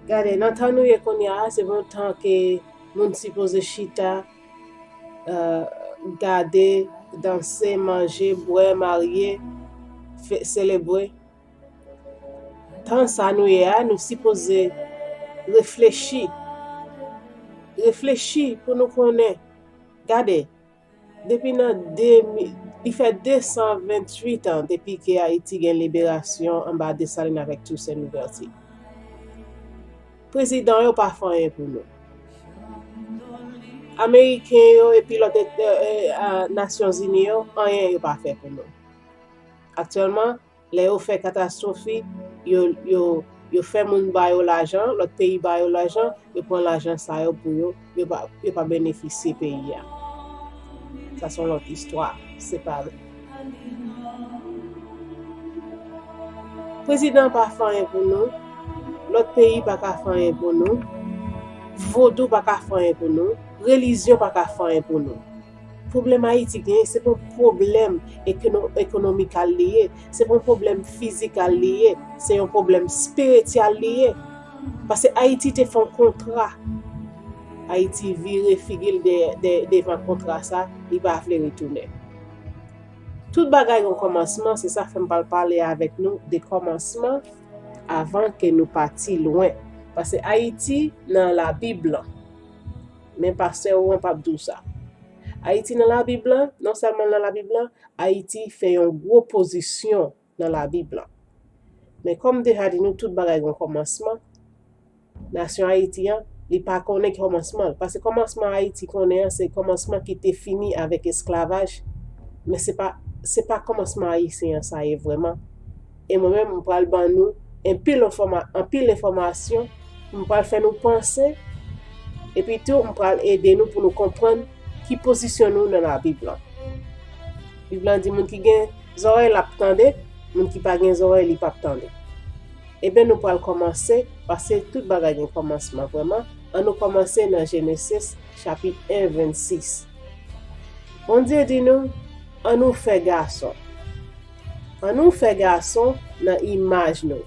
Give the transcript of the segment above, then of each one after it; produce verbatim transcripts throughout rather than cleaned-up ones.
Gade, nan tan nou ye kounye a, se yon tan ke moun sipoze chita, eh, gade, danse, manje, bwè, marye, fe-, selebre. Tan sa nou ye a, nou sipoze reflechi. Reflechi pou nou konnen. Gade, depi nan de mil, li fè de san venntuit an depi ke Ayiti gen liberasyon anba Desalin avèk Toussaint Louverture. Prezidan yo pa fè anyen pou nou. Ameriken yo epi lòt, eh, eh, a, Nasyonzini yo, anyen yo pa fè pou nou. Aktyèlman, lè yo fè katastwofi, yo, yo, yo fè moun ba yo lajan, lòt peyi ba yo lajan, yo pran lajan sa yo pou yo, yo pa, yo pa benefisye peyi a. Sa se yon lòt istwa separe. Prezidan pa fè anyen pou nou, lòt peyi pa ka fè anyen pou nou, vodou pa ka fè anyen pou nou, relijyon pa ka fè anyen pou nou. Pwoblèm Ayiti genyen, se pa yon pwoblèm ekono-, ekonomikal li ye, se pa yon pwoblèm fizikal li ye, se yon pwoblèm espirityal li ye. Paske Ayiti te fè yon kontra. Ayiti vire figi l de, de, devan kontra sa, li pa vle retounen. Tout bagay gen yon kòmansman, se sa fè m pral pale avèk nou de kòmansman avan ke nou pati lwen. Paske Ayiti nan Labib lan. Men pastè Rouan p ap di w sa. Ayiti nan Labib lan, non sèlman nan Labib lan, Ayiti fè yon gwo pozisyon nan Labib lan. Men kòm m deja di nou, tout bagay gen yon kòmansman, nasyon Ayiti an, li pa konnen kòmansman l. Paske kòmansman Ayiti konnen an, se kòmansman ki te fini avèk esklavaj. Men se pa, se pa kòmansman ayisyen an sa ye vrèman. E mwen menm, m pral ban nou anpil enfòma-, anpil enfòmasyon, m pral fè nou panse, epi tou, m pral ede nou pou nou konprann ki pozisyon nou nan Labib lan. Bib lan di moun ki gen zòrèy l ap tande, moun ki pa gen zòrèy li p ap tande. Ebyen, nou pral kòmanse, paske tout bagay gen kòmansman vrèman. Ann nou kòmanse nan Jenesis chapit en, vennsis. Bondye di nou, ann nou fè gason. Ann nou fè gason nan imaj nou.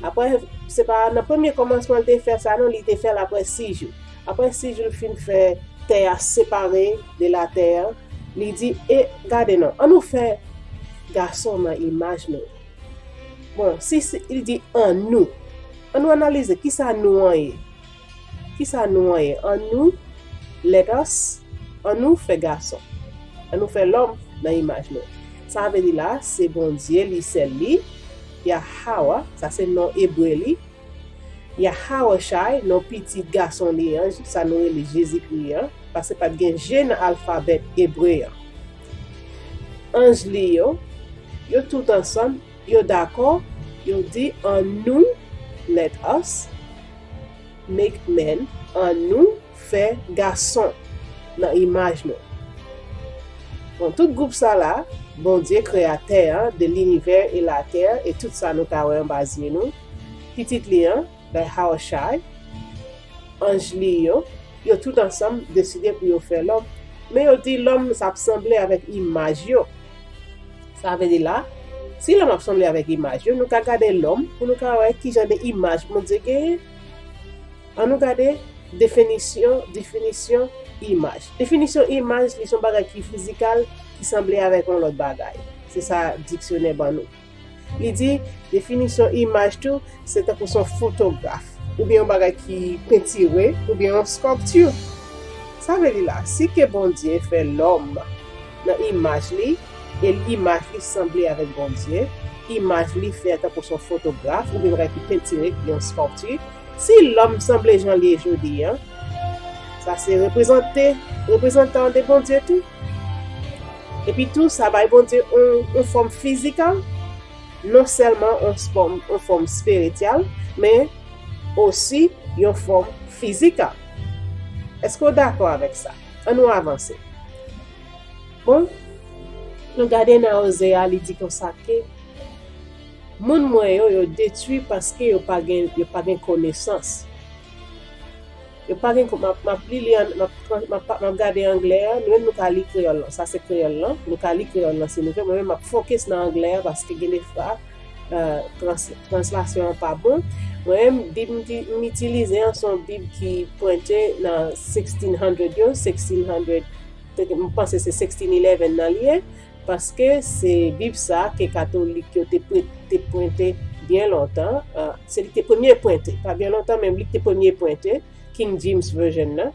Apre, se pa nan premye kòmansman li te fè sa non, li te fè l apre sis jou. Apre sis jou, li fin fè tè a separe de latè a, li di, e gade non, ann nou fè gason nan imaj nou. Bon, si, si li di ann nou, ann nou analize kisa nou an ye. Kisa nou an ye? Ann nou, let us, ann nou fè gason. Ann nou fè lòm nan imaj nou. Sa vle di la, se Bondye li sèl li, Yahawah, sa se non ebre li. Yahawashai, non pitit gason li an, sa nou rele Jezikri an, paske pa t gen J nan alfabè ebre an. Anj li yo, yo tout ansanm, yo dakò, yo di, ann nou, let us, make man, ann nou fè gason nan imaj nou. Bon, tout gwoup sa la, Bondye, kreyatè an de linivè e latè, e tout sa nou ka wè anba zye nou, pitit li an, Yahawashai, anj li yo, yo tout ansanm deside pou yo fè lòm. Men yo di lòm sa ap sanble avèk imaj yo. Sa vle di la, si lòm ap sanble avèk imaj yo, nou ka gade lòm pou nou ka wè ki jan de imaj Bondye genyen. Ann nou gade definisyon, definisyon imaj. Definisyon imaj, li se yon bagay ki fizikal, ki sanble avèk yon lòt bagay. Se sa diksyonè ban nou. Li di, definisyon imaj tou, se tankou se yon fotograf, oubyen yon bagay ki pentire, oubyen yon skòlpti. Sa vle di la, si ke Bondye fè lòm nan imaj li, e imaj li sanble avèk Bondye, imaj li fè tankou se yon fotograf, oubyen bagay ki pentire, ki yon skòlpti, si lòm sanble jan l ye jodi a, sa se reprezante, reprezantan de Bondye tou. Epi tou, sa bay Bondye yon, yon fòm fizikal, non sèlman yon fòm, yon fòm espirityal, men osi yon fòm fizikal. Èske w dakò avèk sa? Ann nou avanse. Bon, nou gade nan Oze a, li di konsa ke moun mwen yo, yo detwi paske yo pa gen, yo pa gen konesans. Yo pa gen, m ap, m ap li li an, m ap, m ap, m ap gade anglè a, nou menm nou ka li kreyòl lan. Sa se kreyòl lan, nou ka li kreyòl lan si nou vle. Mwen menm m ap fokis nan anglè a paske gen de fwa, euh, trans, translasyon an pa bon. Mwen menm, Bib m, ti- m itilize an, se yon Bib ki pwente nan sixteen hundred yo, sixteen hundred, m panse se sixteen eleven nan li ye, paske se Bib sa ke katolik yo te, pre- te pwente byen lontan. Euh, se li ki te premye pwente, pa byen lontan, men li ki te premye pwente, King James Version nan.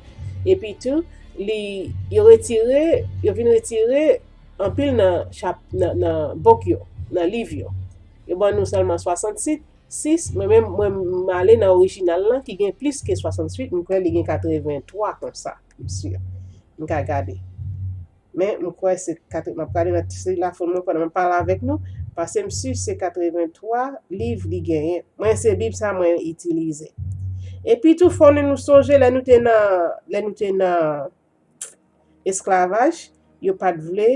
Epi tou, li, yo retire, yo vin retire anpil nan, chap, nan, nan book yo, nan liv yo. Yo ban nou sèlman swasannsis, mwen menm, mwen, m ale nan orijinal lan ki gen plis ke swasannsis, m kwè li gen katrevenntwa konsa, m si. M ka gade. Men m kwè se katre, m ap gade nan ti telefòn mwen pandan m ap pale avèk nou, paske m si se katrevenntwa liv li genyen. Mwen se Bib sa mwen itilize. Epi tou, fò nou, nou sonje lè nou te nan, lè nou te nan esklavaj, yo pa t vle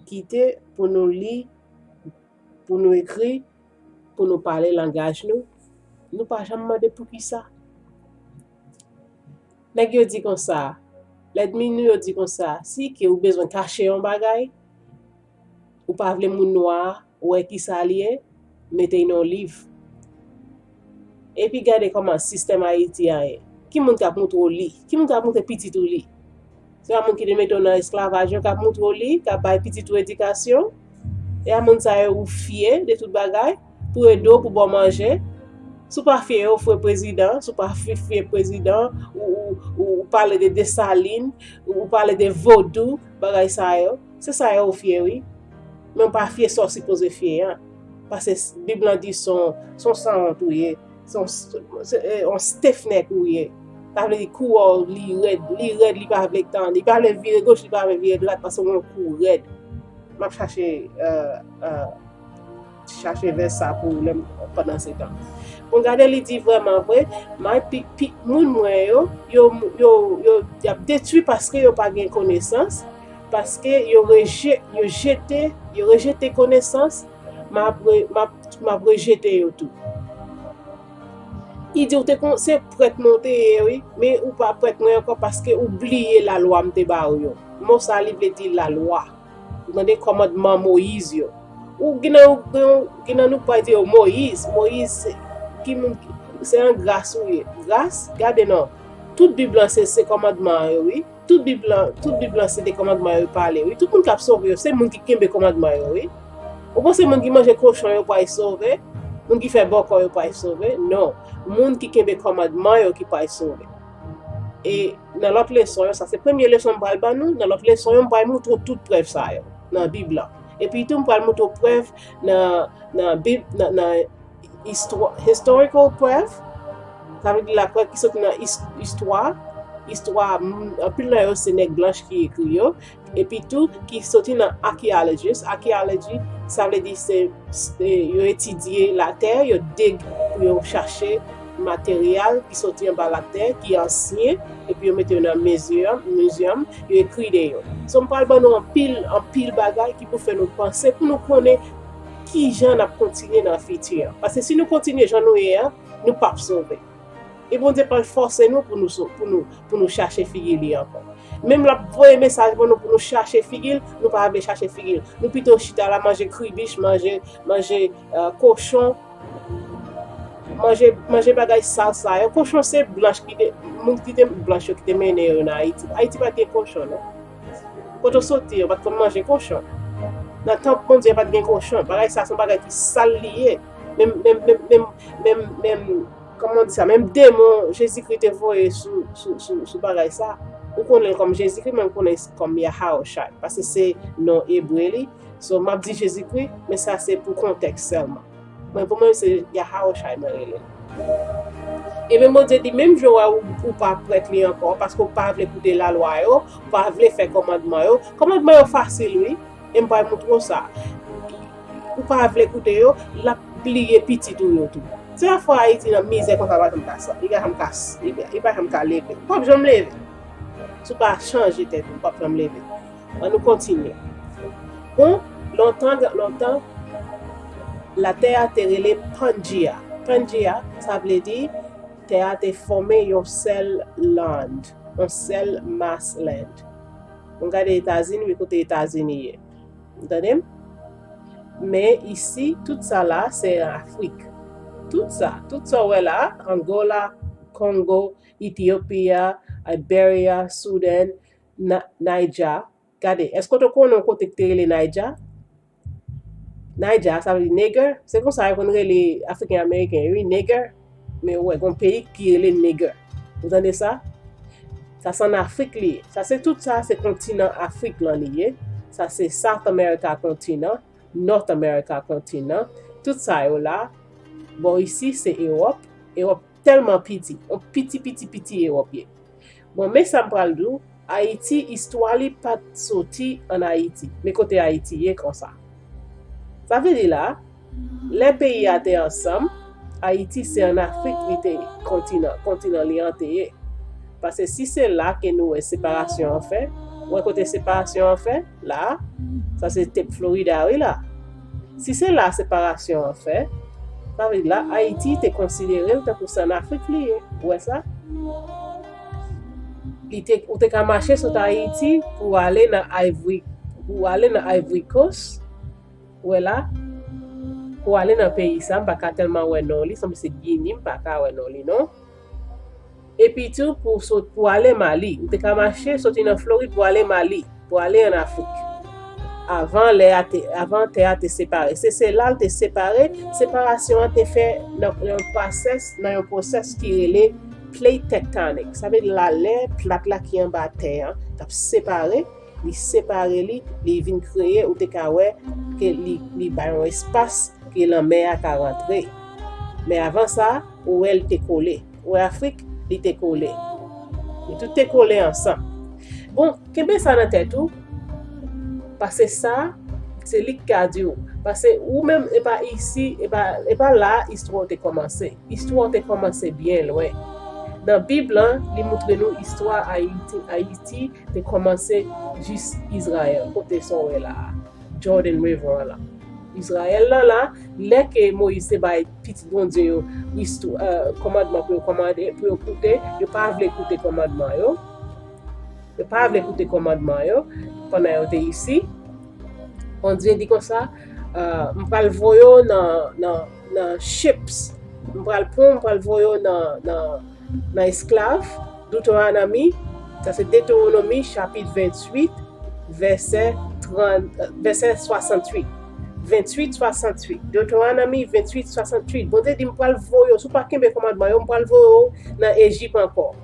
kite pou nou li, pou nou ekri, pou nou pale langaj nou. Nou pa janm mande poukisa. Nèg yo di konsa, lènmi nou yo di konsa, si ke ou bezwen kache yon bagay, ou pa vle moun nwa a wè ki sa li ye, mete l nan yon liv. Epi gade kòman sistèm Ayiti a ye. Ki moun k ap montre w li? Ki moun k ap montre pitit ou li? Se pa moun ki te mete w nan esklavaj yo k ap montre w li, k ap bay pitit ou edikasyon? E a moun sa yo ou fye de tout bagay, pou ede w, pou ba w manje? Si w pa fye yo, fye prezidan, si w pa fye, fye prezidan, ou, ou, ou pale de Desalin, ou pale de vodou, bagay sa yo. Se sa yo ou fye, wi. Men w pa fye sa w sipoze fye an. Paske s- Bib lan di se yon, se yon sanwont ou ye. Se yon s- se, eh, yon stiffneck ou ye. Sa vle di kou a w li rèd, li rèd, li pa vle tann, li pa vle vire goch, li pa vle vire dwat, paske w gen yon kou rèd. M ap chache, eh, eh, chache vès sa pou ou lè m pandan se tan. Bon, gade, li di vrèman vre, may pi, pi, moun mwen yo, yo, yo, yo, y ap detwi paske yo pa gen konesans, paske yo reje, yo jete, yo rejete konesans, m ap re- m ap, m ap rejete yo tou. Li di ou te kon, se prèt mwen ou te ye, wi, men ou pa prèt mwen ankò paske ou bliye lalwa m te ba ou yo. Mo sa, li vle di lalwa. Ou tande kòmandman Moyiz yo. Ou gen nan, ou gen, gen nan nou pral di yo Moyiz, Moyiz, se, ki moun, se an gras ou ye. Gras, gade non. Tout Bib lan se, se kòmandman yo, wi. Tout Bib lan, tout Bib lan se de kòmandman yo pale, wi. Tout moun k ap sove yo, se moun ki kenbe kòmandman yo, wi. Ou panse moun ki manje kochon yo pral sove? Moun ki fè bòkò yo pral sove? Non. Moun ki kenbe kòmandman yo ki pral sove. E nan lòt leson yo, sa se premye leson m pral ban nou, nan lòt leson yo, m pral montre w tout prèv sa yo nan Bib lan. Epi tou, m pral montre w prèv nan, nan Bib, nan, nan istwa, historical prèv, sa vle di laprèv ki soti nan is- istwa. Istwa, m- anpil nan yo se nèg blanch ki ekri yo. Epi tou, ki soti nan archaeologist. Archaeology, sa vle di se, se yo etidye latè, yo dig pou yo chache materyal ki soti anba latè, ki ansyen, epi yo mete yo nan museum, museum, yo ekri de yo. So, m pral ban nou anpil, anpil bagay ki pou fè nou panse, pou nou konnen kijan n ap kontinye nan fiti an. Paske si nou kontinye jan nou ye an, nou p ap sove. E Bondye pral fòse nou pou nou, so- pou nou, pou nou chache figi li ankò. Menm l ap voye mesaj ban nou pou nou chache figi l, nou pa vle chache figi l. Nou pito chita la manje kribich, manje, manje, eh, kochon, manje, manje bagay sal sa yo. Kochon se blanch ki te, moun ki te blanch yo ki te mennen yo nan Ayiti. Ayiti pa t gen kochon, non. Kote w soti, yo pa t konn manje kochon. Nan tanp Bondye, pa t gen kochon. Bagay sa, se yon bagay ki sal li ye. Menm, menm, menm, menm, menm, menm, kòman di sa? Menm demon Jezikri te voye sou, sou, sou, sou bagay sa. Ou konnen l kòm Jezikri, men m konnen l kòm Yahawashi. Paske se non ebre li. So, m ap di Jezikri, men sa se pou kontèks sèlman. Mwen, pou mwen, se Yahawashi mwen rele l. Ebyen, Bondye di, menm jan w wè ou, ou pa prèt li ankò, paske w pa vle koute lalwa yo, ou pa vle fè kòmandman yo. Kòmandman yo fasil, wi. E m pral montre w sa. Ou pa vle koute yo, l ap bliye pitit ou yo tou. Se yon fwa Ayiti nan mizè konsa, pa janm ka sa. Li pa janm ka, li pa, li pa janm ka leve. Ou p ap janm leve. Si w pa chanje tèt ou, ou p ap janm leve. Ann nou kontinye. Bon, lontan, lontan, latè a te rele Pangea. Pangea, sa vle di, tè a te fòme yon sèl land, yon sèl mas land. Nou gade Etazini, wi, kote Etazini ye. Ou tande m? Men isi, tout sa la, se an Afrik. Tout sa, tout sa w wè la, Angola, Congo, Ethiopia, Liberia, Sudan, Na- Niger. Gade, èske w te konnen yon kote ki te rele Niger? Niger, sa vle di nègè. Se konsa yo konn rele Afriken Ameriken yo, wi, nègè. Men ou wè, gon peyi ki rele nègè. Ou tande sa? Sa se an Afrik li ye. Sa se tout sa, se kontinan Afrik lan li ye. Sa se South America kontinan, North America kontinan. Tout sa yo la, bò isi se Ewòp. Ewòp tèlman piti. Yon piti, piti, piti Ewòp ye. Bon, men sa m pral di w, Ayiti, istwa li pa t soti an Ayiti. Men kote Ayiti ye konsa. Sa vle di la, lè peyi a te ansanm, Ayiti se an Afrik li te kontinan, kontinan li an te ye. Paske si se la ke nou wè separasyon an fè, wè kote separasyon an fè, la, sa se tep Florida wi la. Si se la separasyon an fè, sa vle di la, Ayiti te konsidere l tankou se an Afrik li ye. Ou wè sa? Li te, ou te ka mache sot Ayiti pou ale nan Ivory, pou ale nan Ivory Coast, ou wè la, pou ale nan peyi sa, m pa ka tèlman wè non li, sanble se Gini, m pa ka wè non li non. Epi tou, pou sot, pou ale Mali, ou te ka mache soti nan Florid pou ale Mali, pou ale an Afrik. Avan lè a te, avan tè a te separe. Se, se la l te separe. Separasyon an te fè nan, nan yon pwosès, nan yon pwosès ki rele plate tectonic. Sa vle di lalè plat la ki anba tè an t ap separe, li separe li, li vin kreye, ou te ka wè ke li, li bay yon espas ke lanmè a ka rantre. Men avan sa, ou wè l te kole. Ou wè Afrik, li te kole. Li tout te kole ansanm. Bon, kenbe sa nan tèt ou, paske sa, se li k ka di w. Paske ou menm, e pa isi, e pa, e pa la istwa w te kòmanse. Istwa w te kòmanse byen lwen. Nan Bib lan, li montre nou istwa Ayiti, Ayiti te kòmanse jis Izrayèl, kote sa w wè la a, Jordan River an la. Izrayèl lan la, lè ke Moyiz te bay pitit Bondye yo istwa, kòmandman pou yo kòmande, pou yo koute, yo pa vle koute kòmandman yo. Yo pa vle koute kòmandman yo pandan yo te isi. Bondye di konsa, "M pral voye w nan, nan, nan ships. M pral pran w, m pral voye w nan, nan, nan esklav." Deuteronomy, sa se Detewonòmi chapit venntuit, vèsè trant, vèsè swasanntuit. Venntuit swasanntuit. Deuteronomy venntuit swasanntuit. Bondye di, "M pral voye w, si w pa kenbe kòmandman yo, m pral voye w nan Ejip ankò."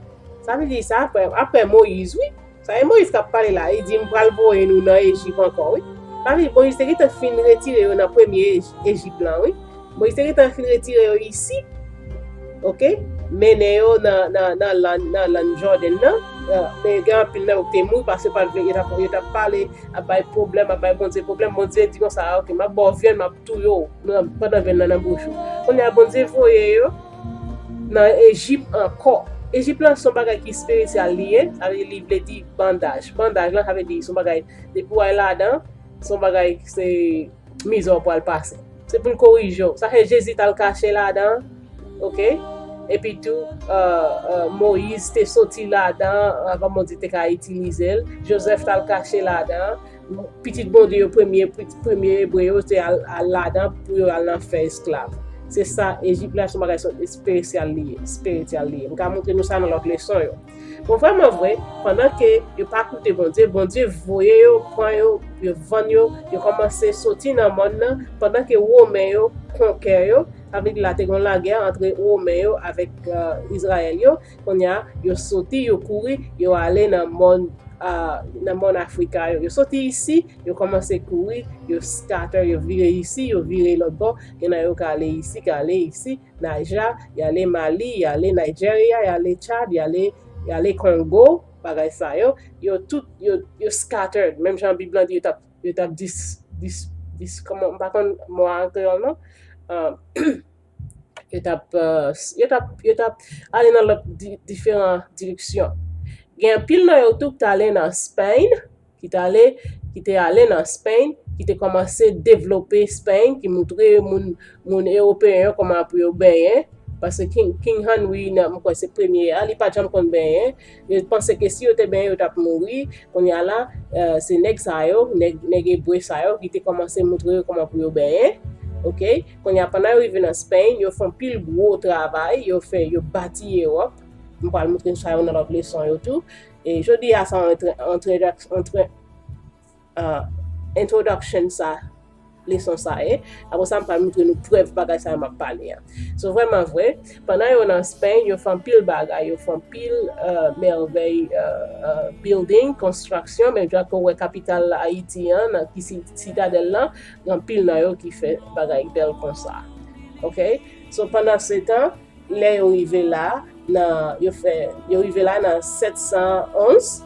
Sa vle di sa apre, apre Moyiz, wi. Sa e Moyiz k ap pale la, li di, "M pral voye nou nan Ejip ankò," wi. Sa vle di Moyiz te gentan fin retire yo nan premye Ej- Ejip lan, wi. Moyiz te gentan fin retire yo isi, oke, mennen yo nan, nan, nan lann, nan lann Jòdèn nan. Men gen anpil nan yo ki te mouri paske yo pa t vle, yo t ap, yo t ap pale, ap bay pwoblèm, ap bay Bondye pwoblèm. Bondye di konsa, "Oke, m ap ba w vyann, m ap touye w nan, pandan vyann nan nan bouch ou." Kounye a, Bondye voye yo nan Ejip ankò. Ejip lan se yon bagay ki espirityal li ye, sa vle di, li vle di bandaj. Bandaj lan, sa vle di, se yon bagay, depi w al ladan, se yon bagay, se mizè w pral pase. Se pou l korije w. Sa fè Jezi t al kache ladan, oke? Epi tou, euh, euh, Moyiz te soti ladan, avan Bondye te ka itilize l. Jozèf t al kache ladan. Pitit Bondye yo, premye, premye Ebre yo, te al, al ladan pou yo al nan fè esklav. Se sa, Ejip la, se yon bagay espesyal li ye, espirityal li ye. M ka montre nou sa nan lòt leson yo. Bon, vrèman vre, pandan ke yo pa koute Bondye, Bondye voye yo, pran yo, yo vann yo, yo kòmanse soti nan mòn nan, pandan ke Women yo konkè yo, sa vle di la te gen yon lagè antre Women yo avèk, euh, Izrayèl yo, kounye a, yo soti, yo kouri, yo ale nan mòn, euh, nan mòn Afrika yo. Yo soti isi, yo kòmanse kouri, yo scatter, yo vire isi, yo vire lòt bò, gen nan yo k ale isi, k ale isi, Niger, y ale Mali, y ale Nigeria, y ale Tchad, y ale, y ale Kongo, bagay sa yo, yo tout, yo, yo scattered. Menm jan Bib lan di, yo t ap, yo t ap dis, dis, dis, kòman, m pa konn mo a an kreyòl, non. Euh, yo t ap, euh, yo t ap, yo t ap ale nan lòt di-, diferan direksyon. Gen anpil nan yo tou ki t ale nan Spain, ki t ale, ki te ale nan Spain, ki te kòmanse devlope Spain, ki montre moun, moun ewopeyen yo kòman pou yo benyen, Paske King, King Henry, nan, mwen kwè se premye a, li pa t janm konn benyen. Yo panse ke si yo te benyen, yo t ap mouri. Kounye a la, eh, se nèg sa yo, nèg, nèg ebre sa yo ki te kòmanse montre yo kòman pou yo benyen. Oke? Kounye a, pandan yo rive nan Spain, yo fè yon pil gwo travay, yo fè, yo bati Ewòp. M pral montre nou sa yo nan lòt leson yo tou. E jodi a, sa yon entre, entre, entre, ah, introduction sa, leson sa ye. Apre sa, m pral montre nou prèv bagay sa yo m ap pale a. So, vrèman vre, pandan yo nan Spain, yo fè anpil bagay, yo fè anpil, eh, mèvèy, eh, eh, building, konstriksyon, menm jan ke w wè kapital Ayiti an, nan ki si, Sitadèl lan, gen anpil nan yo ki fè bagay bèl konsa. Oke? So, pandan se tan, lè yo rive la, nan, yo fè, yo rive la nan sèt san onz,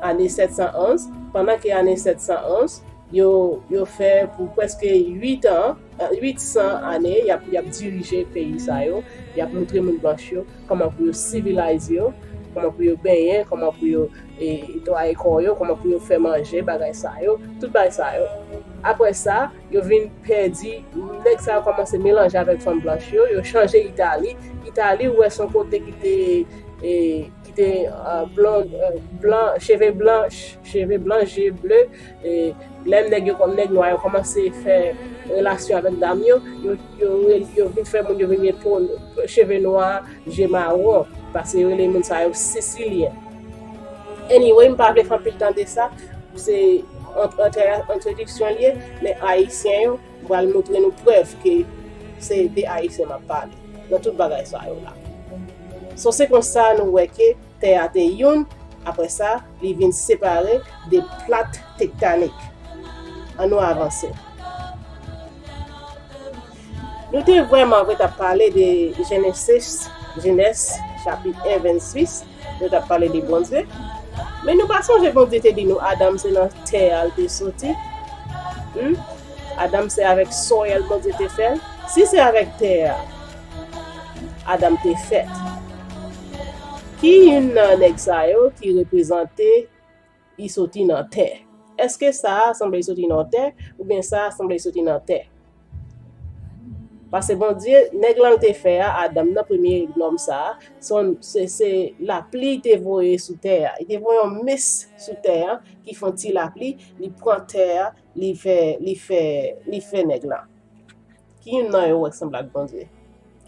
ane sèt san onz, pandan ke ane sèt san onz, yo, yo fè pou prèske uit an, eh, uit san ane, y ap, y ap dirije peyi sa yo, y ap montre moun blanch yo kòman pou yo sivilize yo, kòman pou yo benyen, kòman pou yo, e, netwaye kò yo, kòman pou yo fè manje, bagay sa yo, tout bagay sa yo. Apre sa, yo vin pèdi, nèg sa yo kòmanse melanje avèk fanm blanch yo, yo chanje Itali. Itali, ou wè, se yon kote ki te, e, ki te, eh, blon, eh, blan, cheve blanch, cheve blan, je ble, e lè nèg yo, kòm nèg nwa yo kòmanse fè relasyon avèk dam yo, yo, yo, yo vin fè moun yo vin gen po, cheve nwa, je mawon, paske yo rele moun sa yo Sisilyen. Anyway, m pa vle fè anpil tan de sa, se ant-, ant-, entwodiksyon l ye, men Ayisyen yo, m pral montre nou prèv ke se de Ayisyen m ap pale nan tout bagay sa yo la. So, se konsa nou wè ke tè a te youn, apre sa, li vin separe de plat tektonik. Ann nou avanse. Nou te vrèman vre t ap pale de Jenesis, Jenès, chapit en, vennsis, nou t ap pale de Bondye. Men nou pa sonje Bondye te di nou Adan se nan tè a l te soti. Hmm? Adan se avèk soil Bondye te fè l. Si se avèk tè a, Adan te fèt. Ki youn nan nèg sa yo ki reprezante li soti nan tè? Èske sa a sanble li soti nan tè, oubyen sa a sanble li soti nan tè? Paske Bondye, nèg lan l te fè a, Adan nan premye nonm sa a, se, se, se lapli li te voye sou tè a. Li te voye yon mis sou tè a ki fè yon ti lapli, li pran tè a, li fè, li fè, li fè nèg lan. Ki youn nan yo wè k sanble ak Bondye?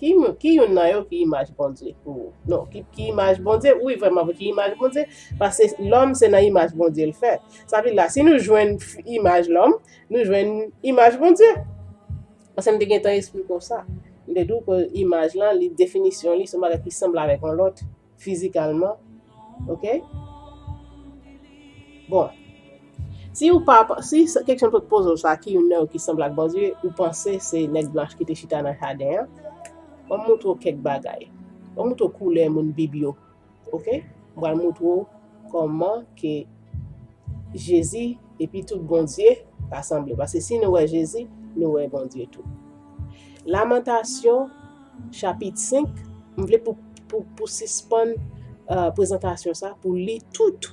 Ki, ki youn nan yo ki imaj Bondye pou ou? Non, ki, ki imaj Bondye? Wi, vrèman, ki imaj Bondye? Paske lòm se nan imaj Bondye l fèt. Sa vle di la, si nou jwenn f-, imaj lòm, nou jwenn imaj Bondye. Paske m te gentan esplike w sa. M te di w ke imaj lan, li, definisyon li, se yon bagay ki sanble avèk yon lòt, fizikalman. Oke? Bon. Si ou pa, si sa, kesyon m sot poze w sa, ki youn nan yo ki sanble ak Bondye, ou panse se nèg blanch ki te chita nan jaden an? Ban m montre w kèk bagay. Ban m montre w koulè moun Bib yo. Oke? M pral montre w kòman ke Jezi epi tout Bondye ka sanble. Paske si nou wè Jezi, nou wè Bondye tou. Lamantasyon, chapit senk, m vle pou, pou, pou sispann, eh, prezantasyon sa, pou li tout,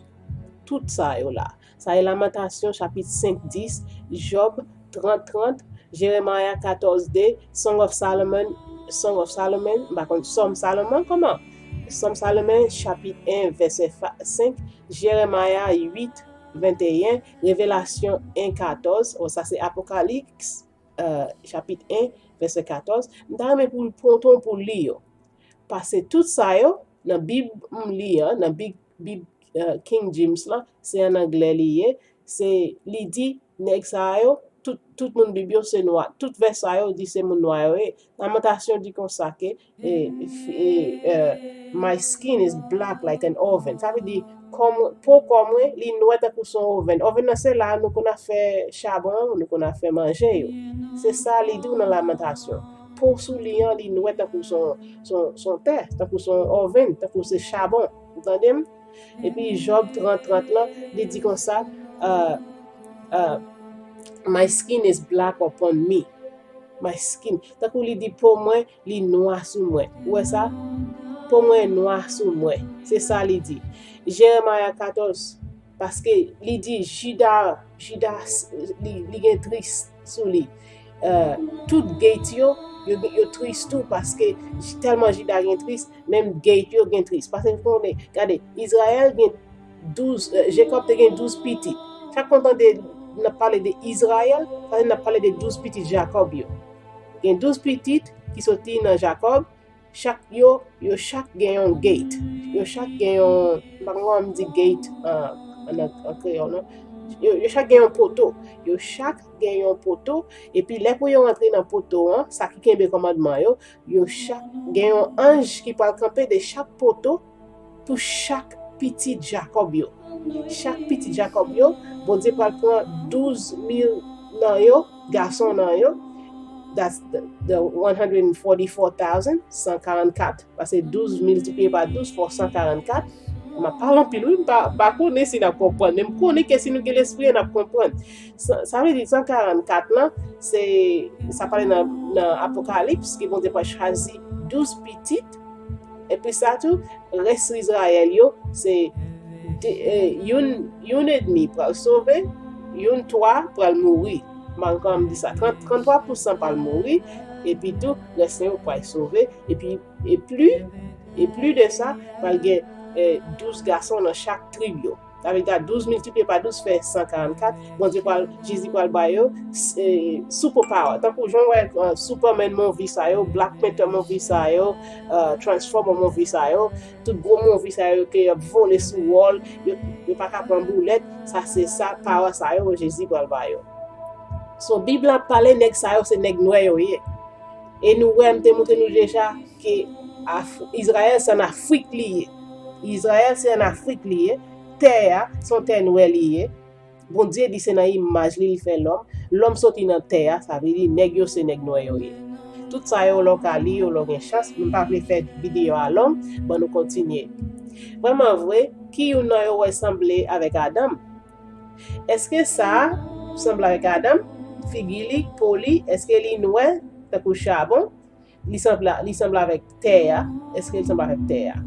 tout sa yo la. Sa e Lamantasyon, chapit senk, dis, Jòb, trant, trant, Jeremaya katòz de, Song of Solomon, Song of Solomon, m pa konn, Sòm Salomon, kòman? Sòm Salomon, chapit en, vèsè fa-, senk, Jeremaya uit, venteyen, Revelasyon en, katòz, o, sa se Apokalips, eh, chapit en, vèsè katòz. M ta renmen pou l pran tan pou li yo. Paske tout sa yo, nan Bib m li an, nan Bib, Bib, eh, King James lan, se an anglè li ye, se, li di, nèg sa yo, tout, tout moun Bib yo se nwa. Tout vè sa yo di se moun nwa yo ye. Lamantasyon di konsa ke, e, e, eh, "My skin is black like an oven." Sa vle di, kò mwen, po kò mwen, li nwè tankou se yon oven. Oven nan se la nou konn ap fè chabon, nou konn ap fè manje yo. Se sa li di w nan Lamantasyon. Po sou li an, li nwè tankou se yon, se yon, se yon tè, tankou se yon oven, tankou se chabon. Ou tande m? Epi Jòb trant, trant lan, li di konsa, eh, eh, "My skin is black upon me." My skin. Tankou li di, "Po mwen, li nwa sou mwen." Ou wè sa? "Po mwen nwa sou mwen." Se sa li di. Jeremaya katòz, paske li di, Jida, Jida, li, li gen tris sou li. Eh, tout gate yo, Yo, yo tris tou, paske tèlman Jida gen tris, menm gate yo gen tris. Paske w konnen, gade, Izrayèl gen douz, eh, Jakòb te gen douz pitit. Chak fwa w tande n ap pale de Izrayèl, sa vle di n ap pale de douz pitit Jakòb yo. Gen douz pitit ki soti nan Jakòb, chak yo, yo chak gen yon gate. Yo chak gen yon, m pa konn kòman m di gate an, an, an kreyòl, non. Yo, yo chak gen yon poto. Yo chak gen yon poto. Epi lè pou yo rantre nan poto an, sa ki kenbe kòmandman yo, yo chak gen yon anj ki pral kanpe de chak poto pou chak pitit Jakòb yo. Chak pitit Jakòb yo, Bondye pral pran douz mil nan yo, gason nan yo, that's the, the one hundred forty-four thousand, san karannkat. Paske douz miltipliye pa douz fè san karannkat. M ap pale anpil, wi, m pa, pa konnen si n ap konprann, men m konnen ke si nou gen lespri an, n ap konprann. Sa, sa vle di san karannkat lan, se, sa pale nan, nan Apokalips, ke Bondye pral chwazi douz pitit, epi sa tou, rès Izrayèl yo, se de, eh, youn, youn edmi pral sove, youn twa pral mouri. M pa konn kòman m di sa, trant, tranntwa pousan pral mouri, epi tou, rès yo pral sove, epi, e pli, e pli de sa, pral gen, eh, douz gason nan chak trib yo. Sa vle di douz miltipliye pa douz fè san karannkat. Bondye pral, Jezi pral ba yo, eh, superpower. Tankou jan w wè, eh, Superman movie sa yo, Black Panther movie sa yo, eh, Transformer movie sa yo, tout gwo movie sa yo ke y ap vole sou wòl, yo, yo pa ka pran boulèt, sa se sa, power sa yo Jezi pral ba yo. So, Bib la ap pale nèg sa yo se nèg nwè yo ye. E nou wè, m te montre nou deja ke Af-, Izrayèl se an Afrik li ye. Izrayèl se an Afrik li ye. Tè a, se yon tè nwè li ye. Bondye di se nan imaj li, li fè lòm. Lòm soti nan tè a, sa vle di nèg yo se nèg nwè yo ye. Tout sa yo, lè w ka li yo, lè w gen chans, m pa vle fè videyo a long, ban nou kontinye. Vrèman vre, ki youn nan yo wè sanble avèk Adanm? Èske sa a sanble avèk Adanm? Figi li, po li, èske li nwè tankou chabon? Li sanble, li sanble avèk tè a. Èske li sanble avèk tè a?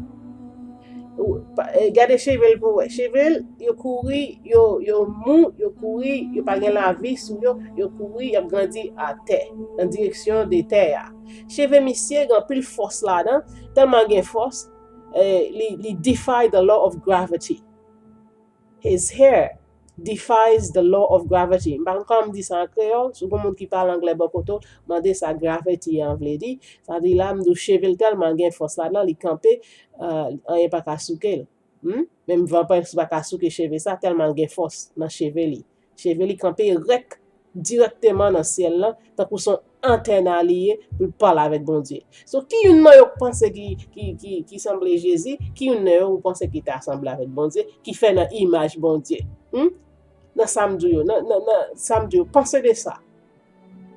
Ou, pa, eh, gade cheve l pou w wè. Cheve l, yo kouri, yo, yo mou, yo kouri, yo pa gen lavi sou yo, yo kouri, y ap grandi atè, nan direksyon de tè a. Cheve misye gen anpil fòs ladan, tèlman gen fòs, eh, li, li defy the law of gravity. His hair defies the law of gravity. M pa konn kòman m di sa an kreyòl. Si w gen moun ki pale anglè bò kote w, mande sa gravity an vle di. Sa vle di la, m di w cheve l tèlman gen fòs ladan, li kanpe, eh, anyen pa ka souke l. Hmm? Menm van pa, pa ka souke cheve sa, tèlman l gen fòs nan cheve li. Cheve li kanpe rèk dirèkteman nan syèl lan, tankou se yon antèn a li ye pou l pale avèk Bondye. So, ki youn nan yo panse ki, ki, ki, ki sanble Jezi? Ki youn nan yo ou panse ki ta sanble avèk Bondye, ki fè nan imaj Bondye? Hmm? Nan sa m di w yo, nan, nan, nan sa m di w yo, panse de sa.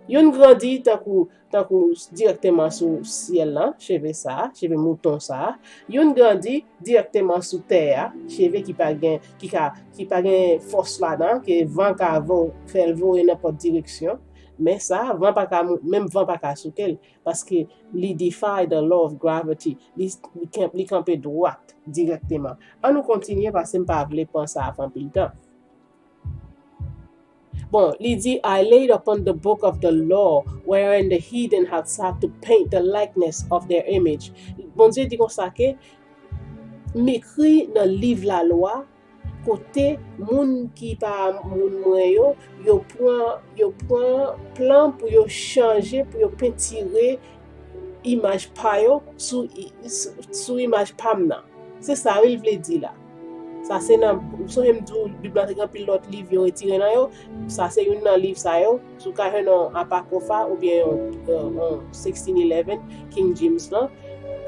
Youn grandi tankou, tankou dirèkteman sou syèl lan, cheve sa a, cheve mouton sa a. Youn grandi dirèkteman sou tè a, cheve ki pa gen, ki ka, ki pa gen fòs ladan, ke van ka vo-, fè l voye nenpòt direksyon. Men sa, van pa ka mou-, menm van pa ka souke l, paske li defy the law of gravity. Li, li, kan-, li kanpe dwat dirèkteman. An nou kontinye, paske m pa vle pran sa ap anpil tan. Bon, li di, "I laid upon the book of the law, wherein the heathen had sought to paint the likeness of their image." Bondye di konsa ke, "M ekri nan liv lalwa, kote moun ki pa moun mwen yo, yo pran, yo pran plan pou yo chanje, pou yo pentire imaj pa yo sou, sou, sou imaj pa m nan." Se sa wi l vle di la. Sa se nan, ou sonje m di w, Bib la te gen anpil lòt liv yo retire nan yo. Sa se youn nan liv sa yo. Si w ka jwenn yon Apocrypha oubyen yon, yon, yon sixteen eleven, King James lan,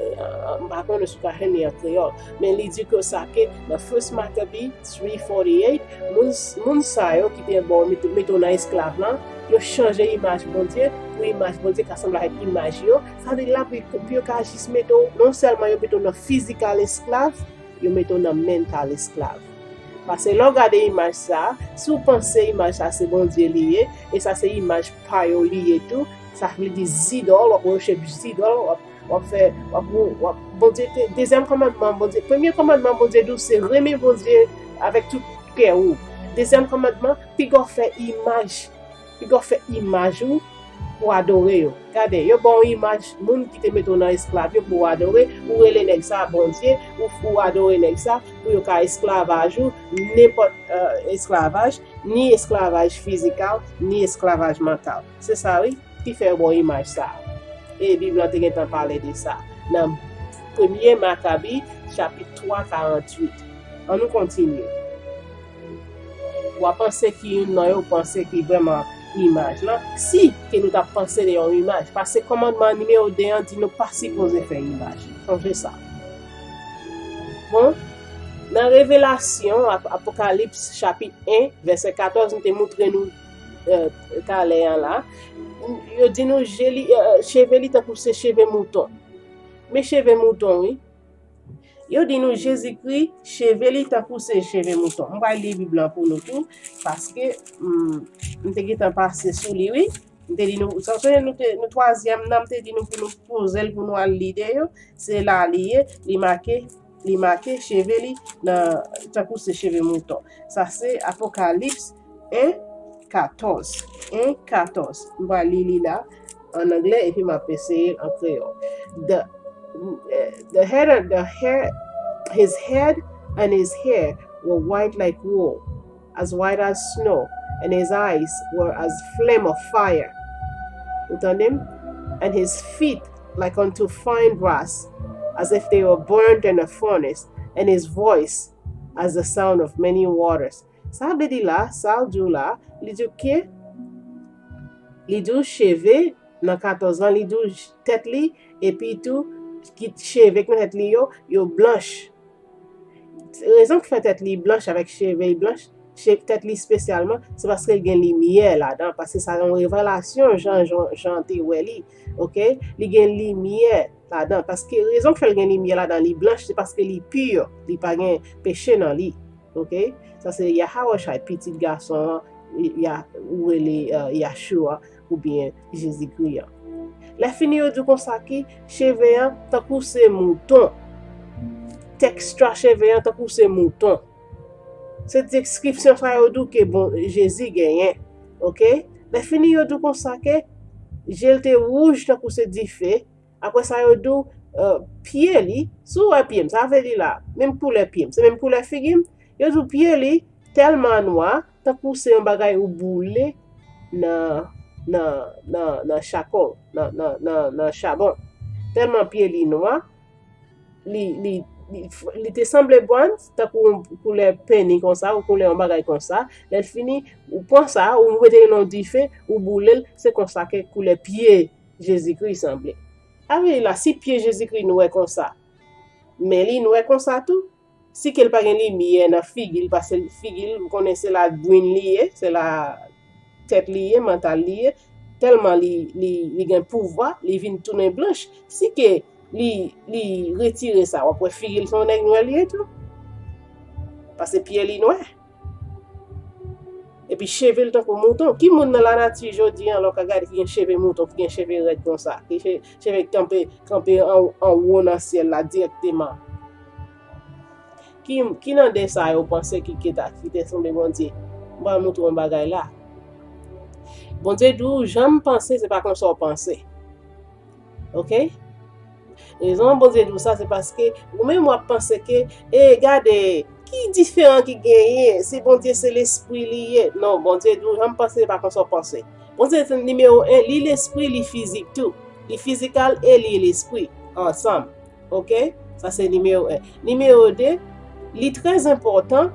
eh, m pa konnen si w ka jwenn li an kreyòl. Men li di ke sa ke nan First Maccabee three forty-eight, moun, moun sa yo ki te bò mete, mete w nan esklav lan, yo chanje imaj Bondye pou imaj Bondye ka sanble avèk imaj yo. Sa vle di la pou, pou yo ka jis mete w, non sèlman yo mete w nan fizikal esklav, yo mete w nan mental esklav. Paske lè w gade imaj sa a, si w panse imaj sa a se Bondye li ye, e sa se imaj pa yo li ye tou, sa vle di zidòl, w ap wochip zidòl, w ap, w ap fè, w ap, w ap, Bondye te, dezyèm kòmandman, Bondye, premye kòmandman Bondye di w se renmen Bondye avèk tout kè ou. Dezyèm kòmandman, piga w fè imaj, piga w fè imaj ou, pou adore yo. Gade, yo ba w imaj moun ki te mete w nan esklav yo pou w adore, ou rele nèg sa Bondye, ou, ou adore nèg sa pou yo ka esklavaj ou, nenpòt, euh, esklavaj, ni esklavaj fizikal, ni esklavaj mantal. Se sa, wi, ki fè yo ba w imaj sa. E Bib lan te gentan pale de sa nan Premye Makabi, chapit twa, karanntuit. Ann nou kontinye. W a panse ki youn nan yo panse ki vrèman imaj lan, si ke nou t ap panse de yon imaj, paske kòmandman nimewo de an di nou pa sipoze fè imaj. Sonje sa. Bon, nan Revelasyon, Ap-, Apokalips, chapit en, vèsè katòz, m te moutre nou, euh, talè an la, yo di nou je li, euh, cheve li tankou se cheve mouton. Men cheve mouton, wi. Yo di nou Jezikri, cheve li tankou se cheve mouton. M pral li Bib lan pou nou tou, paske, hmm, m te gentan pase sou li, wi. M te di nou, sa se nou te, nou twazyèm nan, m te di nou pou nou poze l, pou nou al li de yo. Se la li ye, li make, li make cheve li nan, tankou se cheve mouton. Sa se Apokalips en katòz. En katòz. M pral li li la an anglè epi m ap eseye l an kreyòl. The, the head, the hair, his head and his hair were white like wool, as white as snow, and his eyes were as flame of fire. Ou tande m? And his feet like unto fine brass, as if they were burned in a furnace, and his voice as the sound of many waters. Sa vle di la, sa l di w la, li di w ke, li di w cheve nan katòz lan, li di w tèt li, epi tou, ki cheve k nan tèt li yo, yo blanch. Rezon k fè tèt li blanch avèk cheve li blanch, che-, tèt li espesyalman, se paske l gen limyè ladan, paske sa yon revelasyon Jan, Jan, Jan te wè li, oke? Li gen limyè ladan, paske rezon k fè l gen limyè ladan, li blanch, se paske li pi, li pa gen peche nan li, oke? Sa se Yahawashai, pitit gason an, Ya-, ou rele, euh, Yahshua, oubyen Jezikri an. Lè fini yo di w konsa ke cheve an tankou se mouton. Texture cheve an tankou se mouton. Se deskripsyon sa yo di w ke bon, Jezi genyen. Oke? Lè fini yo di w konsa ke je l te wouj tankou se dife. Apre sa yo di w, euh, pye li, si w wè pye m, sa vle di la, menm koulè pye m, se menm koulè figi m. Yo di w pye li tèlman nwa, tankou se yon bagay ou boule nan, nan, nan, nan chakòl, nan, nan, nan, nan chabon. Tèlman pye li nwa, li, li, li, li te sanble bwàn, tankou yon koulè peni konsa, ou koulè yon bagay konsa. Lè l fini, ou pran sa, ou mete l nan dife, ou boule l, se konsa ke koulè pye Jezikri sanble. Sa vle di la, si pye Jezikri nwè konsa, men li nwè konsa tou, si ke l pa gen limyè nan figi l, paske figi l, ou konnen se la brin li ye, se la tèt li ye, mantal li ye, tèlman li, li, li gen pouvwa, li vin tounen blanch. Si ke li, li retire sa, w ap wè figi l se yon nèg nwè li ye tou. Paske pye li nwè. Epi cheve l tankou mouton. Ki moun nan lanati jodi an, lè w ka gade, ki gen cheve mouton, ki gen cheve rèd konsa, ki che-, cheve kanpe, kanpe an, anwo nan syèl la dirèkteman? Ki, ki nan de sa yo panse ki, ki ta, ki te sanble Bondye? M pral montre w yon bagay la. Bondye di w, jan m panse, se pa konsa w panse. Oke? Rezon Bondye di w sa, se paske ou menm w ap panse ke, e gade, ki diferan ki genyen si Bondye se lespri li ye? Non, Bondye di w, jan m panse, se pa konsa w panse. Bondye se nimewo en, li lespri, li fizik tou. Li fizikal e li lespri ansanm. Oke? Sa se nimewo en. Nimewo de, li trè enpòtan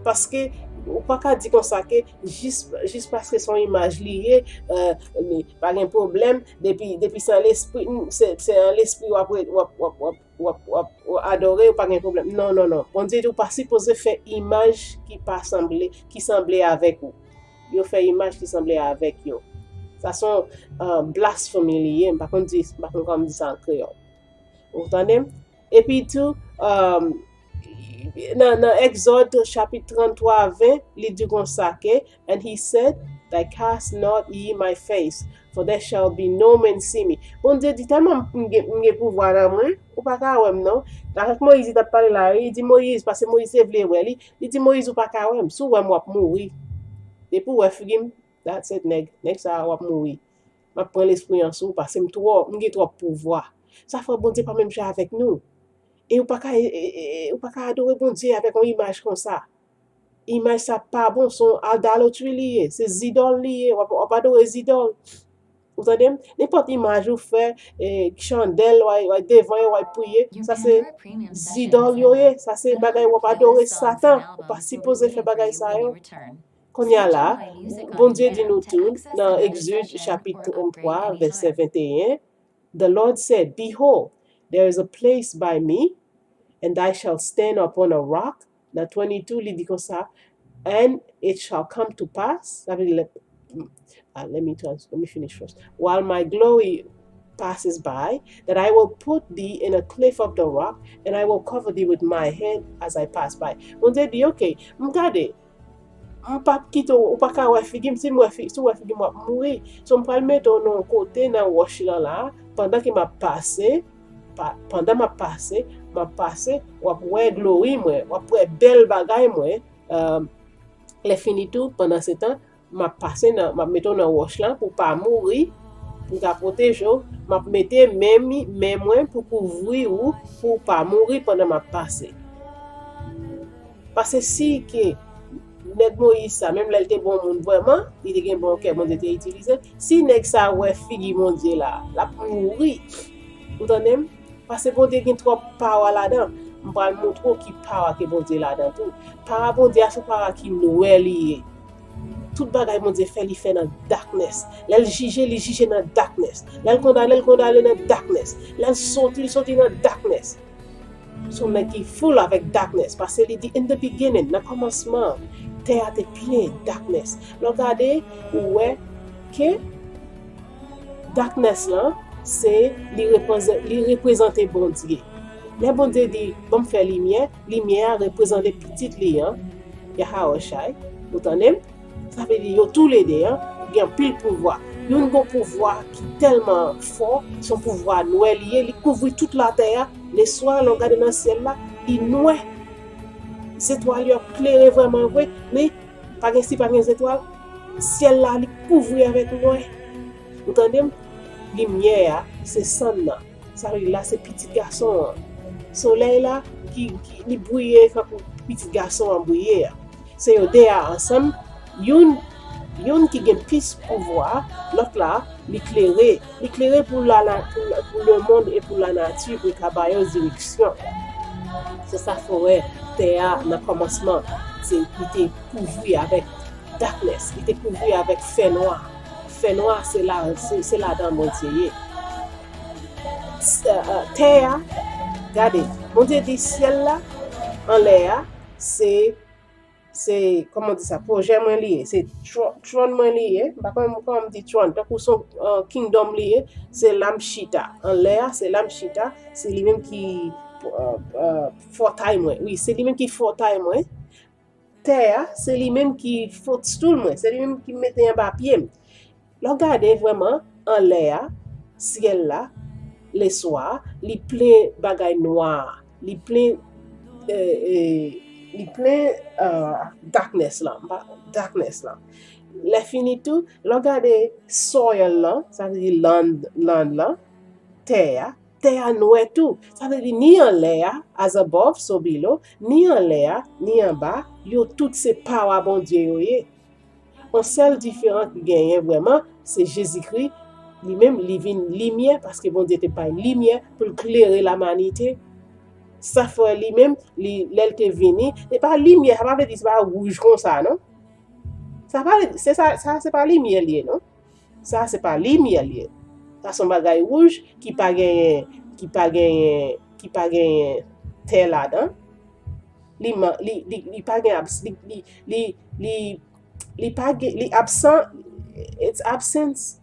paske ou pa ka di konsa ke jis, jis paske se yon imaj li ye, euh, li pa gen pwoblèm, depi, depi se an lespri, se, se an lespri w ap, w ap, w ap, w ap, w ap, w ap adore, ou pa gen pwoblèm. Non, non, non. Bondye di w pa sipoze fè imaj ki pa sanble, ki sanble avèk ou. Yo fè imaj ki sanble avèk yo. Sa se yon, euh, blasfemi li ye. M pa konn di, m pa konn kòman m di sa an kreyòl. Ou tande m? Epi tou, um, nan, nan Egzòd chapit tranntwa ven, li di konsa ke, "And he said, Thy cast not ye my face, for there shall be no man see me." Bondye di, tèlman m gen, m gen pouvwa nan mwen, ou pa ka wè m non. Avèk Moyiz li t ap pale la, li di Moyiz, paske Moyiz te vle wè li, li di Moyiz, ou pa ka wè m. Si w wè m, w ap mouri. Depi w wè figi m, that's it, nèg. Nèg sa a, w ap mouri. M ap pran lespri an sou ou, paske m twò, m gen twòp pouvwa. Sa fè Bondye pa menm jan avèk nou. E ou pa ka, e, e, e, ou pa ka adore Bondye avèk yon imaj konsa. Imaj sa pa bon, se yon idolatry li ye, se zidòl li ye, w ap, w ap adore zidòl. Ou tande m? Nenpòt imaj ou fè, e, chandèl, w a, w a devan yo, w a priye, sa se zidòl yo ye, sa se bagay w ap adore Satan, ou pa sipoze fè bagay sa yo. Kounye a la, Bondye di nou tou nan Egzòd chapit tranntrwa, vèsè venteyen, The Lord said, "Behold, there is a place by me, and I shall stand upon a rock." Nan twenty-two, li di konsa, "And it shall come to pass," sa vle di, let, ah, let me trans, let me finish first. "While my glory passes by, that I will put thee in a cleft of the rock, and I will cover thee with my hand as I pass by." Bondye di, "Ok, m gade, m p ap kite w, ou pa ka wè figi m, si m wè fi, si w wè figi m, w ap mouri. So, m pral mete w nan yon kote nan wòch lan la, pandan ke m ap pase, pa, pandan m ap pase, m ap pase, w ap wè glori mwen, w ap wè bèl bagay mwen." Lè fini tou, pandan se tan, m ap pase nan, m ap mete w nan wòch lan pou w pa mouri, pou m ka pwoteje w. M ap mete men mi, men mwen pou kouvri ou, pou w pa mouri pandan m ap pase. Paske si ke nèg Moyiz sa, menm lè l te bon moun vrèman, li te gen bon kè, Bondye te itilize l, si nèg sa wè figi Bondye la, l ap mouri. Ou tande m? Paske Bondye gen twòp pawa ladan. M pral montre w ki pawa ke Bondye ladan tou. Pawa Bondye a se yon pawa ki nwè li ye. Tout bagay Bondye fè, li fè nan darkness. Lè l jije, li jije nan darkness. Lè l kondane, l kondane nan darkness. Lè l soti, li soti nan darkness. Se yon nèg ki full avèk darkness, paske li di, "In the beginning," nan kòmansman, tè a te plen darkness. Lè w gade, ou wè ke darkness lan, se, li reprezan-, li reprezante Bondye. Lè Bondye di, "Ban m fè limyè," limyè a reprezante pitit li an, Yahawashi. Ou tande m? Sa vle di yo toulede an gen anpil pouvwa. Youn gen pouvwa ki tèlman fò, se yon pouvwa nwè li ye, li kouvri tout latè a. Leswa, lè w gade nan syèl la, li nwè. Zetwal yo ap klere vrèman vre, men pa gen, si pa gen zetwal, syèl la, li kouvri avèk nwè. Ou tande m? Limyè a, se sann nan. Sa vle di la se pitit gason an. Solèy la ki, ki li briye kankou pitit gason an briye a. Se yo de a ansanm, youn, youn ki gen plis pouvwa, lòt la, li klere. Li klere pou la, la, pou, pou lemonn e pou lanati, pou l ka ba yo direksyon. Se sa fè w wè tè a nan kòmansman, se, li te kouvri avèk darkness, li te kouvri avèk fènwa. Fènwa, se la, se, se ladan Bondye ye. S-, euh, euh, tè a, gade, Bondye di syèl la, anlè a, se, se, kòman di sa, pwojè mwen li ye, se tro-, twòn mwen li ye, m pa konn kòman m di twòn, tankou se yon, euh, kingdom li ye, se la m chita. Anlè a, se la m chita, se li menm ki, euh, euh, fòtay mwen. Wi, se li menm ki fòtay mwen. Tè a, se li menm ki footstool mwen, se li menm ki mete anba pye m. Lè w gade vrèman anlè a, syèl la, leswa, li plen bagay nwa, li plen, eh, eh, li plen, eh, darkness lan, darkness lan. Lè fini tou, lè w gade soil lan, sa vle di land, land lan, tè a, tè a nwè tou. Sa vle di ni anlè a, as above, so below, ni anlè a, ni anba, yo tout se pawa Bondye yo ye. Yon sèl diferan ki genyen vrèman, se Jezikri, li menm, li vin limyè, paske Bondye te bay limyè pou l klere lamanite. Sa fè li menm, li, lè l te vini, se pa limyè, sa pa vle di se pa wouj konsa, non. Sa pa, se sa, sa se pa limyè li ye, non. Sa se pa limyè li ye. Sa se yon bagay wouj ki pa genyen, ki pa genyen, ki pa genyen tè ladan. Li man-, li, li, li pa gen abs-, li, li, li, li, li pa gen, li absan, it's absence,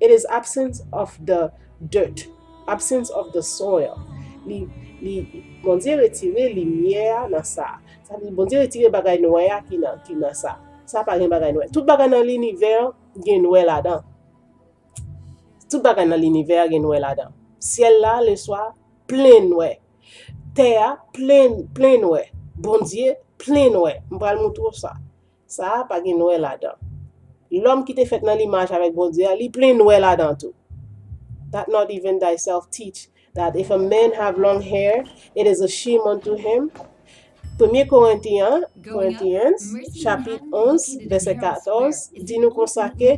it is absence of the dirt, absence of the soil. Li, li, Bondye retire limyè a nan sa. Sa vle di Bondye retire bagay nwè a ki nan, ki nan sa. Sa pa gen bagay nwè. Tout bagay nan linivè gen nwè ladan. Tout bagay nan linivè gen nwè ladan. Syèl la, leswa, plen nwè. Tè a, plen, plen nwè. Bondye, plen nwè. M pral montre w sa. Sa a pa gen nwè ladan. Lòm ki te fèt nan limaj avèk Bondye a, li plen nwè ladan tou. That not even thyself teach that if a man have long hair, it is a shame unto him. Premye Korentyen, Corinthians, chapit onz, vèsè katòz, di nou konsa ke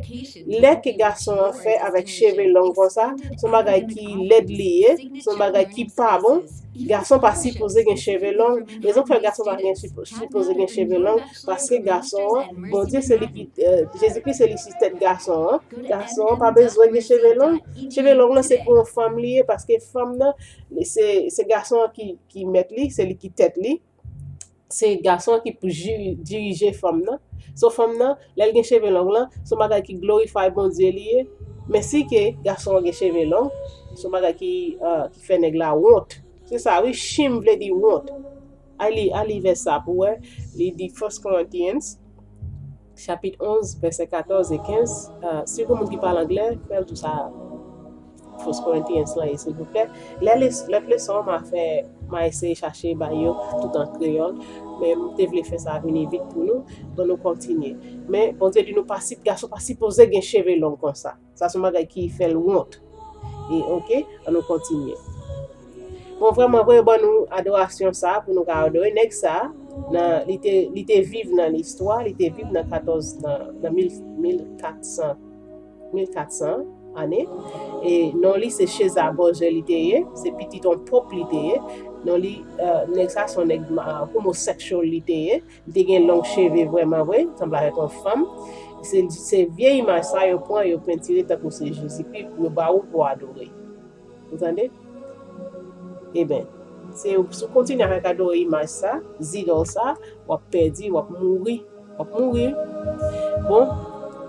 lè ke gason an fè avèk cheve long konsa, se yon bagay ki lèd li ye, se yon bagay ki pa bon. Gason pa sipoze gen cheve long. Rezon k fè gason pa gen sipo- sipoze gen cheve long, paske gason an, Bondye se li ki, eh, Jezikri se li ki tèt gason an. Gason an pa bezwen gen cheve long. Cheve long lan se pou yon fanm li ye, paske fanm nan, se, se gason an ki, ki mèt li, se li ki tèt li. Se gason an ki pou jiri- dirije fanm nan. So fanm nan, lè l gen cheve long lan, se yon bagay ki glorify Bondye li ye. Men si ke gason an gen cheve long, se yon bagay ki, eh, ki fè nèg la wont. Se sa, wi, shame vle di wont. Al li, al li vès sa pou wè. Li di First Corinthians, chapit onz, vèsè katòz e kenz. Eh, si gen moun ki pale anglè, fè l tou sa First Corinthians lan ye, silvouplè. Lè les- lòt leson, m a fè, m a eseye chache bay yo tout an kreyòl. Men m te vle fè sa vini vit pou nou, pou nou kontinye. Men Bondye di nou pa si- gason pa sipoze gen cheve long konsa. Sa se yon bagay ki fè l wont. E oke, ann nou kontinye. Bon, vrèman vre, yo ban nou adorasyon sa pou nou ka adore. Nèg sa, nan, li te, li te viv nan listwa, li te viv nan katòz, nan, nan mil, mil kat san, mil kat san ane. E non li se César Borgia li te ye, se pitit yon pòp li te ye. Non li, eh, nèg sa se yon nèg ma- homosexual li te ye. Li te gen long cheve vrèman vre, sanble avèk yon fanm. Se, se vye imaj sa yo pran, yo pentire tankou se Jezikri, yo ba ou pou adore. Ou tande? Eben, se, si w kontinye avèk adore imaj sa, zidòl sa, w ap pèdi, w ap mouri. W ap mouri. Bon,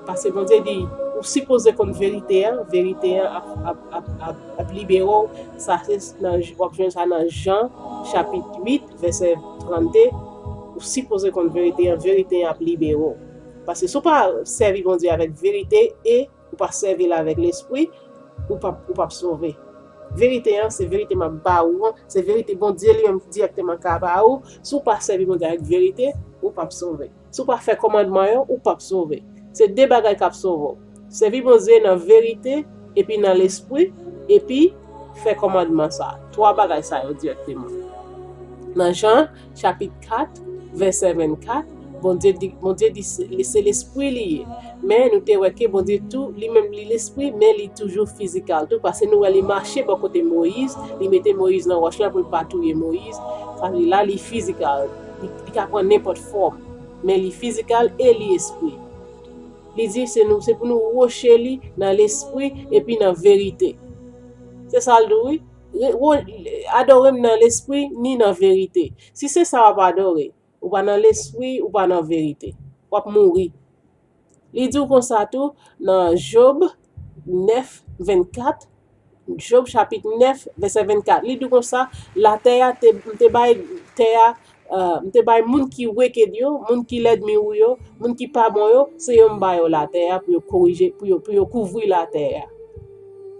paske Bondye di, ou sipoze konn verite an, verite an ap, ap, ap, ap, ap libere w. Sa se nan, w ap jwenn sa nan Jan, chapit uit, vèsè trannde. Ou sipoze konn verite an, verite an ap libere w. Paske si w pa sèvi Bondye avèk verite e ou pa sèvi l avèk lespri, ou p ap, ou p ap sove. Verite an, se verite m ap ba ou an, se verite Bondye li menm dirèkteman ka ba ou. Si w pa sèvi Bondye avèk verite, ou p ap sove. Si w pa fè kòmandman yo, ou p ap sove. Se de bagay k ap sove w. Sèvi Bondye nan verite, epi nan lespri, epi fè kòmandman sa. Twa bagay sa yo dirèkteman. Nan Jan, chapit kat, vèsè vennkat, Bondye di, Bondye di se, se lespri li ye. Men nou te wè ke Bondye tou, li menm li lespri, men li toujou fizikal tou, paske nou wè li mache bò kote Moyiz, li mete Moyiz nan wòch la pou l pa touye Moyiz. Sa vle di la, li fizikal, li, li ka pran nenpòt fòm, men li fizikal e li espri. Li di se nou, se pou nou woche li nan lespri epi nan verite. Se sa l di, wi. Re- wo- Adore m nan lespri ni nan verite. Si se sa w ap adore, ou pa nan lespri, ou pa nan verite. W ap mouri. Li di w konsa tou nan Job nèf vennkat, Job chapit nèf, vèsè vennkat. Li di w konsa, latè a, te, m te bay tè a, eh, m te bay moun ki wiked yo, moun ki lènmi ou yo, moun ki pa bon yo, se yo m ba yo latè a pou yo korije, pou yo, pou yo kouvri latè a.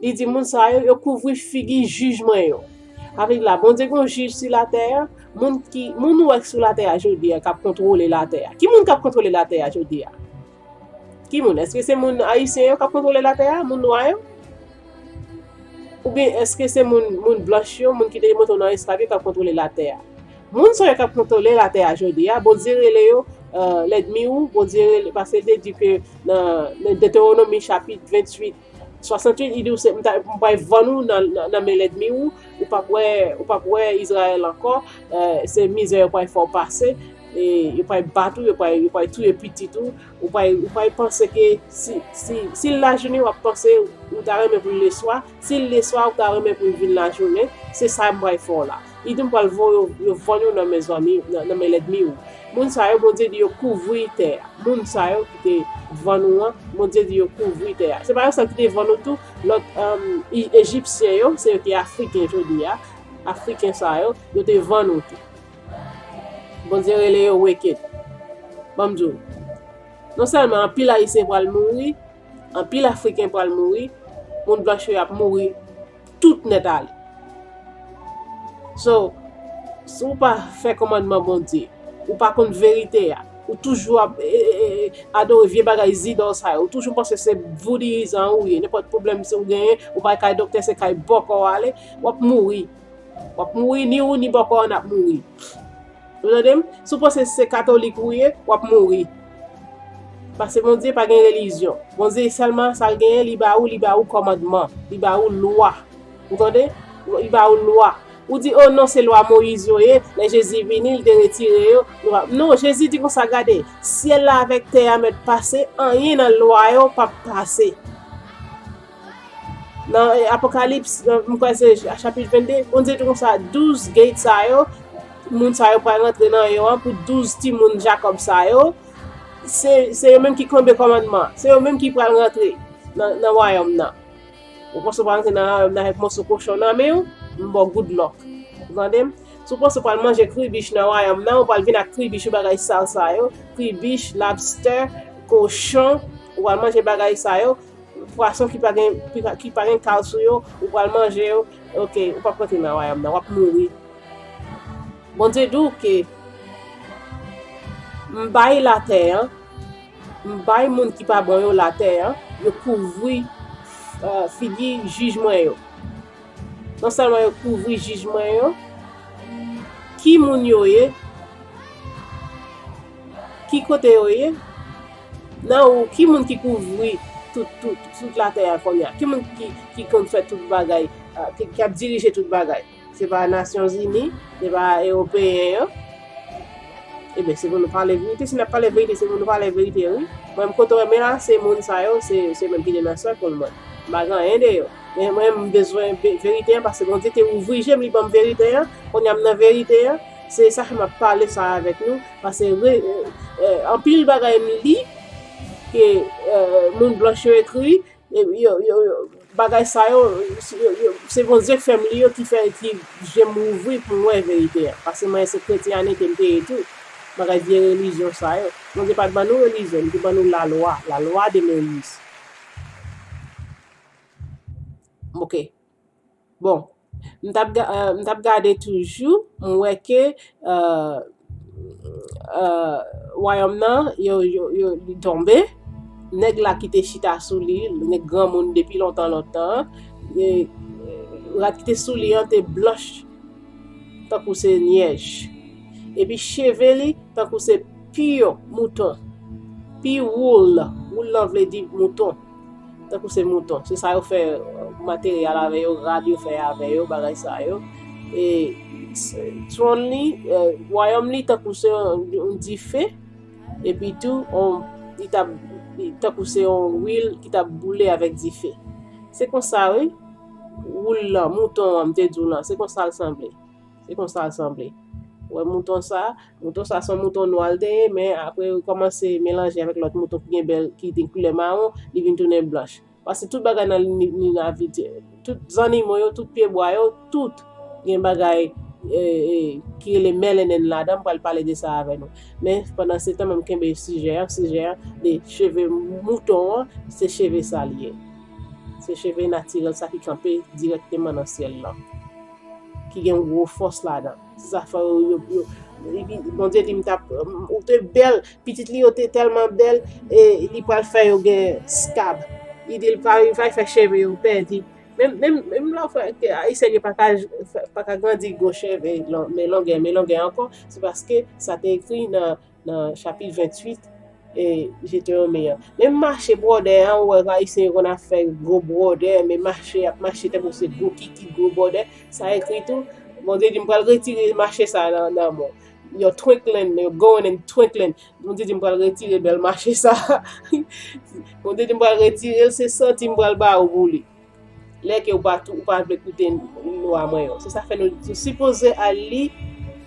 Li di moun sa yo, yo kouvri figi jij mwen yo. Sa vle di la, Bondye gen yon jij sou latè a, moun ki, moun ou wè k sou latè a jodi a k ap kontwole latè a. Ki moun k ap kontwole latè a jodi a? Ki moun? Èske se moun ayisyen yo k ap kontwole latè a? Moun nwa yo? Oubyen èske se moun, moun blanch yo, moun ki te monte w nan esklav yo k ap kontwole latè a? Moun sa yo k ap kontwole latè a jodi a, Bondye rele yo, eh, lènmi ou, Bondye rele, paske l te di ke nan, nan Detewonòmi chapit venntuit, swasanntuit, li di w se, m ta- m pral vann ou nan, nan, nan men lènmi ou, ou p ap wè, ou p ap wè Izrayèl ankò, eh, se mizè yo pral fè w pase, e yo pral bat ou, yo pral, yo pral touye pitit ou, ou pral, ou pral panse ke si, si, si l lajounen, w ap panse ou ta renmen pou l leswa, si l leswa, ou ta renmen pou l vin lajounen, se sa m pral fè w la. Li di m pral voye yo, yo vann ou nan men zanmi, nan, nan men lènmi ou. Moun sa yo, Bondye di yo kouvri tè a. Moun sa yo ki te vann ou an, Bondye di yo kouvri tè a. Se pa yo sèl ki te vann ou tou, lòt, um, i- Ejipsyen yo, se yo ki Afriken jodi a. Afriken sa yo, yo te vann ou tou. Bondye rele yo wiked. Ban m di w, non sèlman anpil Ayisyen pral mouri, anpil Afriken pral mouri, moun blanch yo ap mouri tout nèt ale. So, si w pa fè kòmandman Bondye, ou pa konn verite a, Ou toujou ap e, e, e, adore vye bagay zidòl sa yo. Ou toujou panse se vodouyizan ou ye. Nenpòt pwoblèm si ou genyen, ou pa kay doktè, se kay bòkò w ale. W ap mouri. W ap mouri, ni ou ni bòkò w n ap mouri. Ou tande m? Si w panse se katolik ou ye, w ap mouri. Paske Bondye pa gen relijyon. Bondye sèlman sa l genyen, li ba ou, li ba ou kòmandman, li ba ou lwa. Ou tande? Li ba ou lwa. Ou di, "O non, se lwa Moyiz yo ye, lè Jezi vini, li te retire yo." Nou pa, non, Jezi di konsa, "Gade, syèl la avèk tè a mèt pase, anyen nan lwa yo p ap pase." Nan eh, Apokalips, nan, m kwè se chapit vennde, Bondye di konsa, douz gate sa yo, moun sa yo pral rantre nan yo an pou douz timoun Jakòb sa yo, se, se yo menm ki kenbe kòmandman, se yo menm ki pral rantre nan, nan wayòm nan. Ou panse w pral rantre nan wayòm nan avèk moso kochon nan men w, m ba w good luck. Ou tande m? Si w panse w pral manje kribich nan wayòm nan, ou pral vin ak kribich ou bagay sal sa yo, kribich, lobster, kochon, ou pral manje bagay sa yo, pwason ki pa gen, ki pa, ki pa gen kal sou yo, ou pral manje yo, oke, ou p ap rantre nan wayòm nan, w ap mouri. Bondye di w ke m bay latè an, m bay moun ki pa bon yo latè an, yo kouvri eh, figi jij mwen yo. Non sèlman yo kouvri jij mwen yo, ki moun yo ye, ki kote yo ye, nan ou, ki moun ki kouvri tout, tout, tout latè a kounye a, ki moun ki, ki konn fè tout bagay, ah, ki, ki ap dirije tout bagay. Se pa Nasyonzini, se pa Ewopeyen yo. Ebyen, se pou nou pale verite. Si n ap pale verite, se pou nou pale verite, wi. Mwen, m kote w wè m la, se moun sa yo, se, se menm ki te nan sèkèl mwen. M pa gen anyen de yo. Men mwen, m bezwen ve- verite an, paske Bondye te ouvri je m, li ban m verite an. Kounye a, m nan verite an. Se sa fè m ap pale sa avèk nou. Paske re- eh, eh, anpil bagay m li, ke eh, moun blanch yo ekri, e, yo, yo, yo, bagay sa yo, yo, yo, se Bondye k fè m li yo ki fè, ki je m ouvri pou m wè verite a. Paske mwen se kretyen anete m te ye tou. Bagay vye relijyon sa yo. Bondye pa t ban nou relijyon, li te ban nou lalwa, lalwa de Moyiz. Oke. Bon, m t ap ga- eh, m t ap gade toujou, m wè ke eh, eh, wayòm nan, yo, yo, yo, li tonbe. Nèg la ki te chita sou li, nèg granmoun depi lontan, lontan, e, rad ki te sou li an te blanch tankou se nyèj. Epi cheve li tankou se pi mouton. Pi wool, wool lan vle di mouton. Tankou se mouton. Se sa yo fè eh, materyal avè yo, rad yo fè avè yo, bagay sa yo. E s- twòn li, eh, wayòm li tankou se yon, yon dife. Epi tou, on, li t ap, li tankou se yon wil ki t ap boule avèk dife. Se konsa, wi, woul lan, mouton an, m te di w lan, se konsa l sanble. Se konsa l sanble. Ou wè mouton sa, mouton sa se yon mouton nwa l te ye, men apre yo kòmanse melanje avèk lòt mouton ki gen bèl, ki gen koulè mawon, li vin tounen blanch. Paske tout bagay nan li, li, li nan vi, tout zannimo yo, tout pyebwa yo, tout gen bagay eh, eh, ki rele melanin ladan, m pral pale de sa avè nou. Men pandan se tan, men m kenbe sijè an, sijè an de cheve mouton an, se cheve sa li ye. Se cheve natirèl sa ki kanpe dirèkteman nan syèl lan. Ki gen gwo fòs ladan. Se sa fè yo, yo, yo, epi Bondye di m t ap, ou te bèl, pitit li yo te tèlman bèl, e li pral fè yo gen skab. Li di l pa, li pral fè cheve yo pèdi. Menm, menm, menm lè w fè ke Ayisyen yo pa ka, pa ka grandi gwo cheve, lon- men longè, men longè ankò, se paske sa te ekri nan, nan chapit venntuit e Deutéronome an. Menm mache bwòdè an, ou wè Ayisyen yo konn ap fè gwo bwòdè, men mache, y ap mache tankou se gwo kiki, gwo bwòdè, sa ekri tou, Bondye di, "M pral retire mache sa nan, nan men w." Yo twinkling, yo going and twinkling. Bondye di, "M pral retire bèl mache sa." Bondye di, "M pral retire l, se santi m pral ba ou pou li." Lè ke ou pa tou, ou pa vle koute lwa mwen yo. Se sa fè nou, nou sipoze al li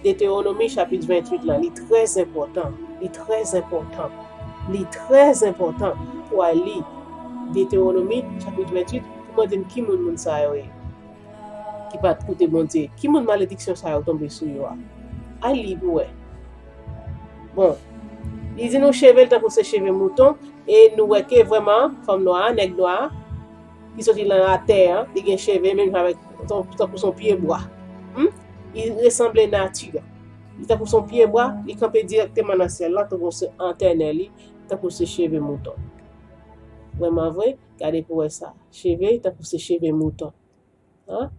Deutéronome chapit venntuit lan. Li trè enpòtan. Li trè enpòtan. Li trè enpòtan pou al li Deutéronome chapit venntuit pou mande m ki moun moun sa yo ye. Ki pa t koute Bondye. Ki moun malediksyon sa yo tonbe sou yo a? Al li pou wè. Bon, li di nou cheve l tankou se cheve mouton, e nou wè ke vrèman, fanm nwa a, nèg nwa a, ki soti nan latè an, li gen cheve menm jan avèk, tan- tankou se yon pyebwa. Hmm? Li resanble nati a. Li tankou se yon pyebwa, li kanpe dirèkteman nan syèl la, tankou se antènè li, tankou se cheve mouton. Vrèman vre, gade pou wè sa. Cheve tankou se cheve mouton. An?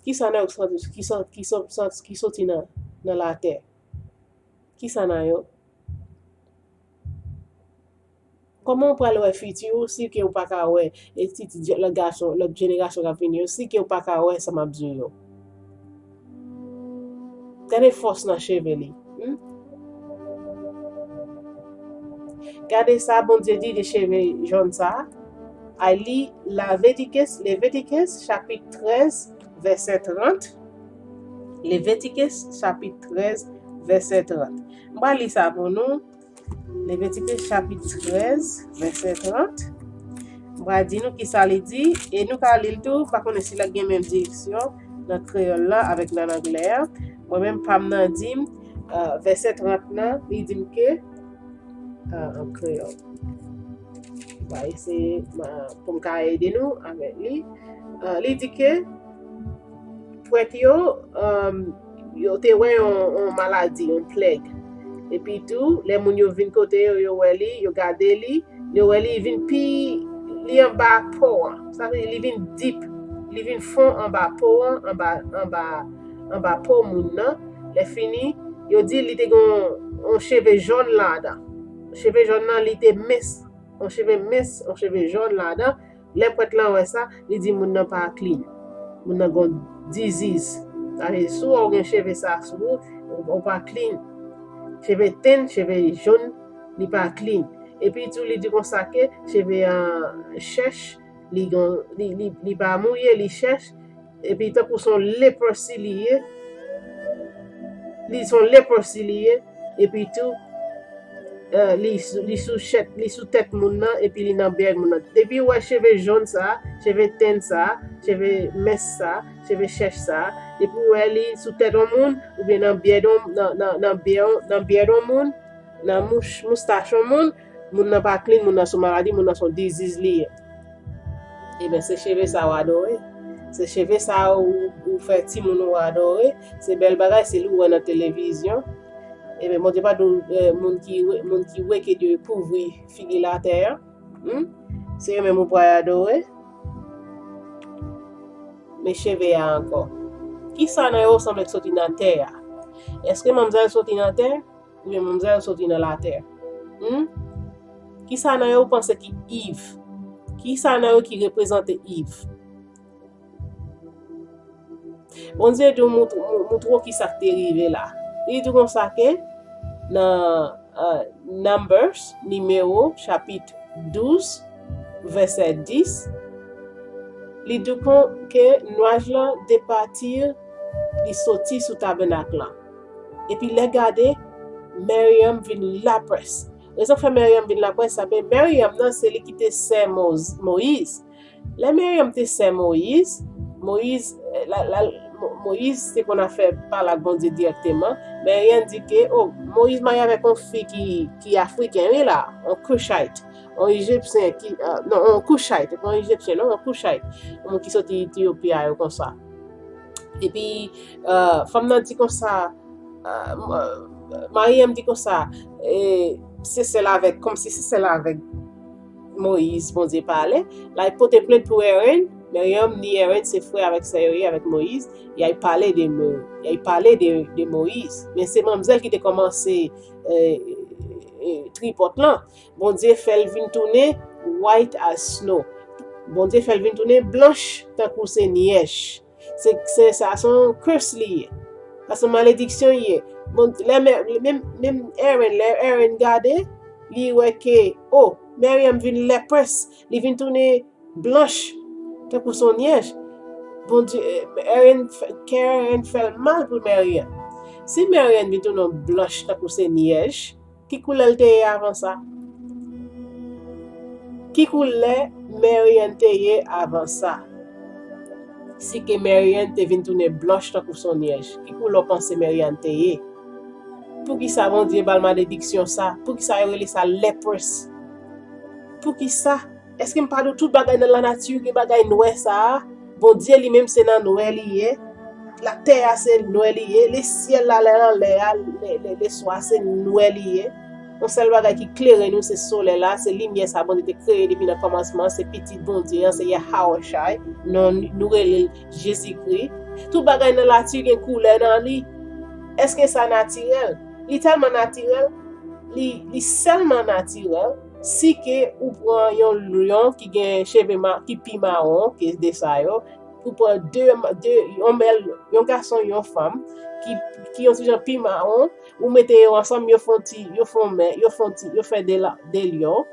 Kisa nan yo ki soti, ki soti, ki soti nan, nan latè? Kisa nan yo? Kòman w pral wè fiti w si ke w pa ka wè, e ti, ti lòt gason, lòt jenerasyon k ap vini yo, si ke w pa ka wè sa m ap di w yo? Gade fòs nan cheve li. Hmm? Gade sa Bondye di de cheve jòn sa a. Ay li Lavitikis, Levitikis chapit trèz, vèsè trant. Levitikis chapit trèz, vèsè trant. M pral li sa pou nou. Levitikis chapit trèz, vèsè trant. M pral di nou kisa li di, e nou ka li l tou, m pa konnen si l ap gen menm direksyon nan kreyòl la avèk nan anglè a. Mwen menm, pa m nan di m, ah, vèsè trant nan, li di m ke, ah, an kreyòl. M va eseye, ma, pou m ka ede nou avèk li. Ah, li di ke, prèt yo, um, yo te wè yon, yon maladi, yon plèg. Epi tou, lè moun yo vin kote yo, yo wè li, yo gade li, yo wè li vin pi, li anba po an. Sa vle di li vin deep, li vin fon anba po an, anba, anba, anba po moun nan. Lè fini, yo di li te gen yon, yon cheve jòn ladan. Cheve jòn nan, li te mens, yon cheve mens, yon cheve jòn ladan. Lè prèt lan wè sa, li di moun nan pa clean. Moun nan gon diziz. Sa vle di, si w gen cheve sa sou ou, ou pa clean. Cheve tenn, cheve jòn, li pa clean. Epi tou, li di konsa ke cheve an chèch, li gon, li, li, li pa mouye, li chèch. Epi tankou se yon leprosy li ye, li se yon leprosy li ye, epi tou, eh, li sou, li sou chèt, li sou tèt moun nan, epi li nan byè moun nan. Depi w wè cheve jòn sa, cheve tenn sa, cheve mens sa, cheve chèch sa, depi w wè li sou tèt yon moun, oubyen nan byè yon, nan, nan, nan byè, nan byè yon moun, nan mouch, moustach yon moun, moun nan pa clean, moun nan se yon maladi, moun nan se yon diziz li ye. Ebyen, se cheve sa w adore. Se cheve sa ou, ou fè timoun ou adore. Se bèl bagay, se li ou wè nan televizyon. Ebyen, Bondye pa di w, eh, moun ki, moun ki wiked yo kouvri figi latè a. Hmm? Se yo menm ou pral adore. Men cheve a ankò. Kisa nan yo sanble k soti nan tè a? Èske manmzèl soti nan tè? Oubyen manmzèl soti nan latè? Hmm? Kisa nan yo ou panse ki Iv? Kisa nan yo ki reprezante Iv? Bondye di w moutre w kisa k te rive la. Li di w konsa ke nan, eh, Numbers, Nimewo, chapit douz, vèsè dis, li di w kon ke nwaj lan depati, li soti sou tabènak lan. Epi lè gade, Miriam vin laprès. Rezon k fè Miriam vin laprès, sa vle Miriam nan, se li ki te sè Moz-, Moyiz. Lè Miriam te sè Moyiz, Moyiz, eh, la, la, Mo-, Moyiz te konn ap fè pale ak Bondye dirèkteman. Miriam di ke, oh, Moyiz marye avèk yon fi ki, ki afriken, wi la, yon Kushite, yon Ejipsyen ki, eh, non, yon Kushite, se pa yon Ejipsyen, non, yon Kushite, yon moun ki soti Etiyopya yo konsa. Epi, eh, fanm nan di konsa, eh, m-, eh, Miriam di konsa, eh, se sèl avèk, kòmsi se sèl avèk Moyiz Bondye pale. L al pote plent pou Aaron. Miriam ni Aaron se frè avèk sè yo ye avèk Moyiz. Y al pale de Mo-, y al pale de, de Moyiz. Men se manmzèl ki te kòmanse, eh, eh, tripòt lan. Bondye fè l vin tounen white as snow. Bondye fè l vin tounen blanch tankou se nyèj. Se, se sa, se yon curse li ye. Sa se yon malediksyon li ye. Bon, lè men, menm, menm Aaron, lè Aaron gade, li wè ke, oh, Miriam vin lèprès, li vin tounen blanch, tankou se yon nyèj. Bondye, eh, Aaron fè, kè Aaron fè l mal pou Miriam. Si Miriam vin tounen blanch tankou se nyèj, ki koulè l te ye avan sa? Ki koulè Miriam te ye avan sa? Si ke Miriam te vin tounen blanch tankou se yon nyèj, ki koulè w panse Miriam te ye? Poukisa Bondye ba l malediksyon sa? Poukisa yo rele sa leprous? Poukisa? Èske m pa di w tout bagay nan lanati gen bagay nwè sa a? Bondye li menm se nan nwè li ye. Latè a se nwè li ye, le syèl la lè l anlè a, le, le, le swa se nwè li ye. Yon sèl bagay ki klere nou se solèy la, se limyè sa Bondye te kreye depi nan kòmansman, se pitit Bondye an, se Yahawashai, non nou rele l Jezikri. Tout bagay nan nati gen koulè nan li. Èske sa natirèl? Li tèlman natirèl, li, li sèlman natirèl si ke ou pran yon lyon ki gen cheve ma, ki pi mawon ke de sa yo, ou pran de, de, yon mèl, yon gason, yon fanm, ki, ki yon ti jan pi mawon, ou mete yo ansanm, yo fè yon ti, yo fè yon mè, yo fè yon ti, yo fè de la, de lyon.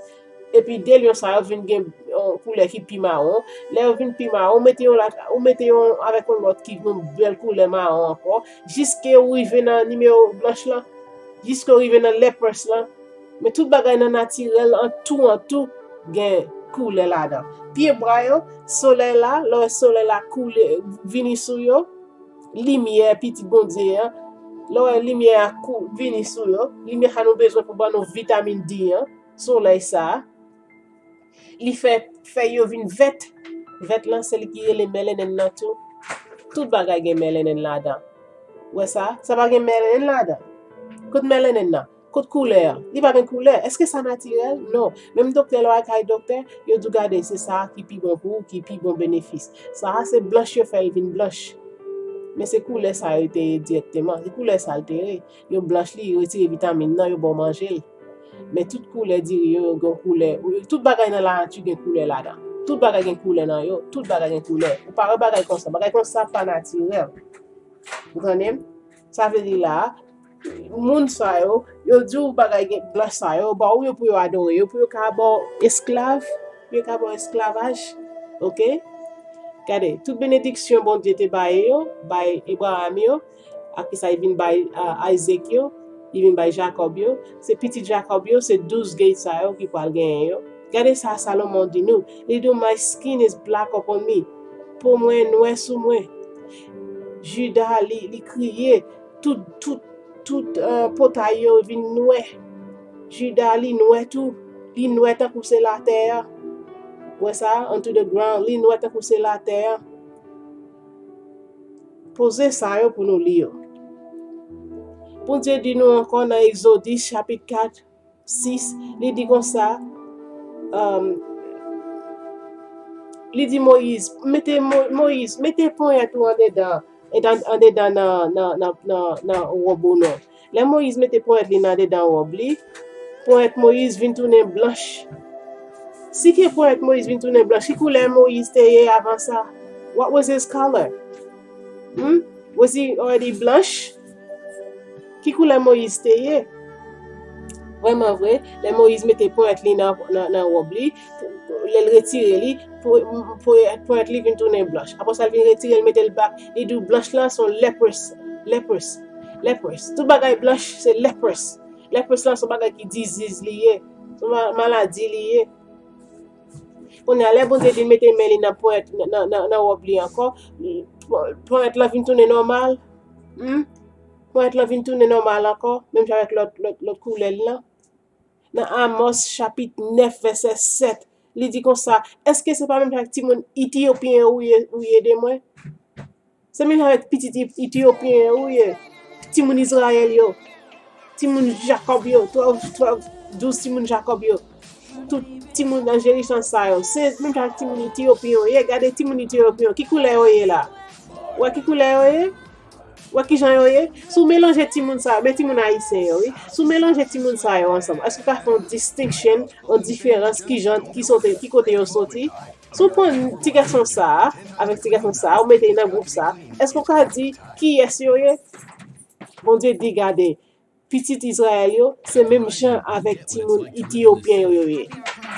Epi de lyon sa yo vin gen yon koulè ki pi mawon. Lè yo vin pi mawon, ou mete yon la, ou mete yon avèk yon lòt ki gen yon bèl koulè mawon ankò, jiske ou rive nan nimewo blanch lan, jiske ou rive nan leprous lan. Men tout bagay nan natirèl an tou, an tou gen koulè ladan. Pye bwa yo, solèy la, lè w wè solèy la koule, vini sou yo, limyè pitit Bondye an, lè w wè limyè a kou, vini sou yo, limyè sa nou bezwen pou ban nou vitamin D an, solèy sa a, li fè fèy yo vin vèt. Vèt lan se li ki rele melanin nan tou. Tout bagay gen melanin ladan. Ou wè sa? Sa pa gen melanin ladan. Kot melanin nan? Kot koulè an? Li pa gen koulè. Èske sa natirèl? Non. Menm doktè, lè w al kay doktè, yo di w gade, se sa a ki pi bon pou ou, ki pi bon benefis. Sa a se blanch yo fè l vin blanch. Men se koulè sa yo te ye dirèkteman. Se koulè sa l te ye. Yo blanch li, yo retire vitamin nan, yo ba w manje l. Men tout koulè diri yo, yo gen koulè. Tout bagay nan lanati gen koulè ladan. Tout bagay gen koulè nan yo. Tout bagay gen koulè. Ou pa wè bagay konsa. Bagay konsa pa natirèl. Ou tande m? Sa vle di la, moun sa yo, yo di w bagay gen blanch sa yo, ba w yo pou yo adore yo, pou yo ka ba w esklav, pou yo ka ba w esklavaj. Oke? Gade, tout benediksyon Bondye te bay yo, bay Ebrayam yo, ak ki sa li vin bay, ah, Isaac yo, li vin bay Jakòb yo, se pitit Jakòb yo, se douz gate sa yo ki pral genyen yo. Gade sa Salomon di nou. Li di, "My skin is black upon me." Po mwen nwè sou mwen. Jida, li, li kriye. Tout, tout, tout, eh, potay yo vin nwè. Jida, li nwè tou. Li nwè tankou se latè a. Wè sa, onto the ground. Li nwè tankou se latè a. Poze sa yo pou nou li yo. Bondye di nou ankò nan Egzodis chapit kat, sis, li di konsa, um, li di Moyiz, mete Mo-, Moyiz, mete ponyèt ou andedan, andedan, andedan nan, nan, nan, nan, nan wòb ou non. Lè Moyiz mete ponyèt li nan andedan wòb li, ponyèt Moyiz vin tounen blanch. Si ke ponyèt Moyiz vin tounen blanch, ki koulè Moyiz te ye avan sa? What was his color? Hmm? Was he already blanch? Ki koulè Moyiz te ye? Vrèman vre, lè Moyiz mete ponyèt li nan, nan, nan wòb li, lè l retire li, po-, po-, ponyèt li vin tounen blanch. Apre sa, l vin retire l, mete l back. Li di w blanch lan se yon leprous, leprous, leprous. Tout bagay blanch, se leprous. Leprous lan se yon bagay ki disease li ye. Se yon ma-, maladi li ye. Kounye a, lè Bondye di l mete men li nan ponyèt, nan, nan, nan wòb li ankò, ponyèt lan vin tounen nòmal. Hmm? Ponyèt lan vin tounen nòmal ankò, menm jan avèk lòt, lòt, lòt koulè l lan. Nan Amòs chapit nèf, vèsè sèt, li di konsa, "Èske se pa menm jan ak timoun Etiyopyen yo ou ye, ou ye de mwen?" Se menm jan avèk pitit Eti-, Etiyopyen yo ou ye. Timoun Izrayèl yo. Timoun Jakòb yo. Twèv, twèv, douz timoun Jakòb yo. Tout timoun nan Jeristan sa yo. Se menm jan ak timoun Etiyopyen yo ye. Gade timoun Etiyopyen yo. Ki koulè yo ye la? Ou wè ki koulè yo ye? Ou wè ki jan yo ye? Si w melanje timoun sa yo, men timoun ayisyen yo, wi. Si w melanje timoun sa yo ansanm, èske w ka fè yon distinction, yon diferans ki jan, ki sote, ki kote yo soti? Si w pran ti gason sa a, avèk ti gason sa a, ou mete yo nan gwoup sa a, èske w ka di kiyès yo ye? Bondye di, gade, pitit Izrayèl yo, se menm jan avèk timoun Etiyopyen yo, yo ye.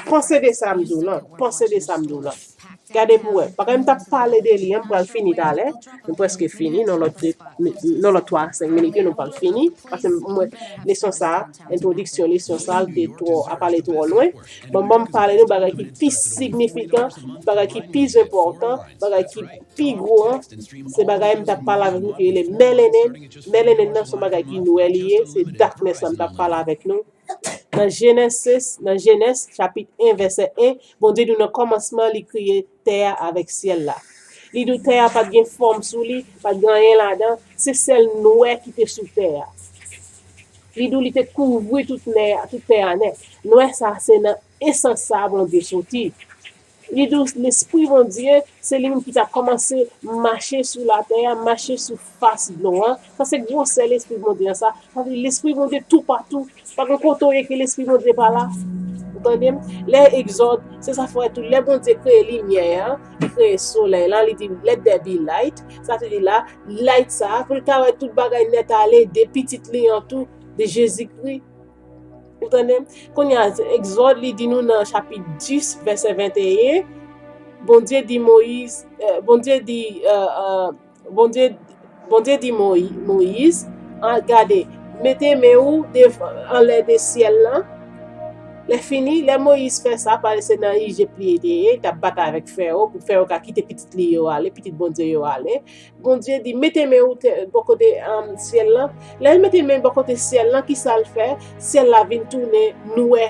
Panse de sa m di w lan, panse de sa m di w lan. Gade pou wè. Bagay m t ap pale de li an, m pral fini talè. Nou prèske fini. Nan lòt de, nan lòt twa, senk minit yo, nou pral fini. Paske m wè leson sa a, entwodiksyon leson sa a, l te twò, ap ale twò lwen. Bon, ban m pale nou bagay ki pi signifikan, bagay ki pi enpòtan, bagay ki pi gwo an, se bagay m t ap pale avèk nou ki rele melanin. Melanin nan se yon bagay ki nwè li ye, se darkness lan m t ap pale avèk nou. Nan Jenesis, nan Jenèz, chapit en, vèsè en, Bondye di w nan kòmansman, li kreye tè a avèk syèl la. Li di w tè a pa t gen fòm sou li, pa t gen anyen ladan, se sèl nwè ki te sou tè a. Li di w li te kouvri tout nè, tout tè a nèt. Nwè sa a se nan esans sa a Bondye soti. Li di w Lespri Bondye, se li menm ki t ap kòmanse mache sou latè a, mache sou fas dlo an. Sa se gwosè Lespri Bondye an sa. Sa vle di Lespri Bondye toupatou. Pa gen kote w ye ke Lespri Bondye pa la. Ou tande m? Lè Egzòd, se sa fè tou, lè Bondye kreye limyè a, li kreye solèy la, li di, "Let there be light." Sa vle di la, light sa, pou l ka wè tout bagay nèt ale, de pitit li an tou, de Jezikri. Ou tande m? Kounye a, Egzòd, li di nou nan chapit dis, vèsè venteyen, Bondye di Moyiz, eh, Bondye di, eh, eh, Bondye, Bondye di Moyi-, Moyiz, "An, gade, mete men ou dev-, anlè de syèl lan." Lè fini, lè Moyiz fè sa, paske se nan Ijip li te ye, li t ap batay avèk Fèwo, pou Fèwo ka kite pitit li yo ale, pitit Bondye yo ale. Bondye di, "Mete men ou te-, bò kote, um, syèl lan." Lè l mete men bò kote syèl lan, ki sa l fè? Syèl la vin tounen nwè.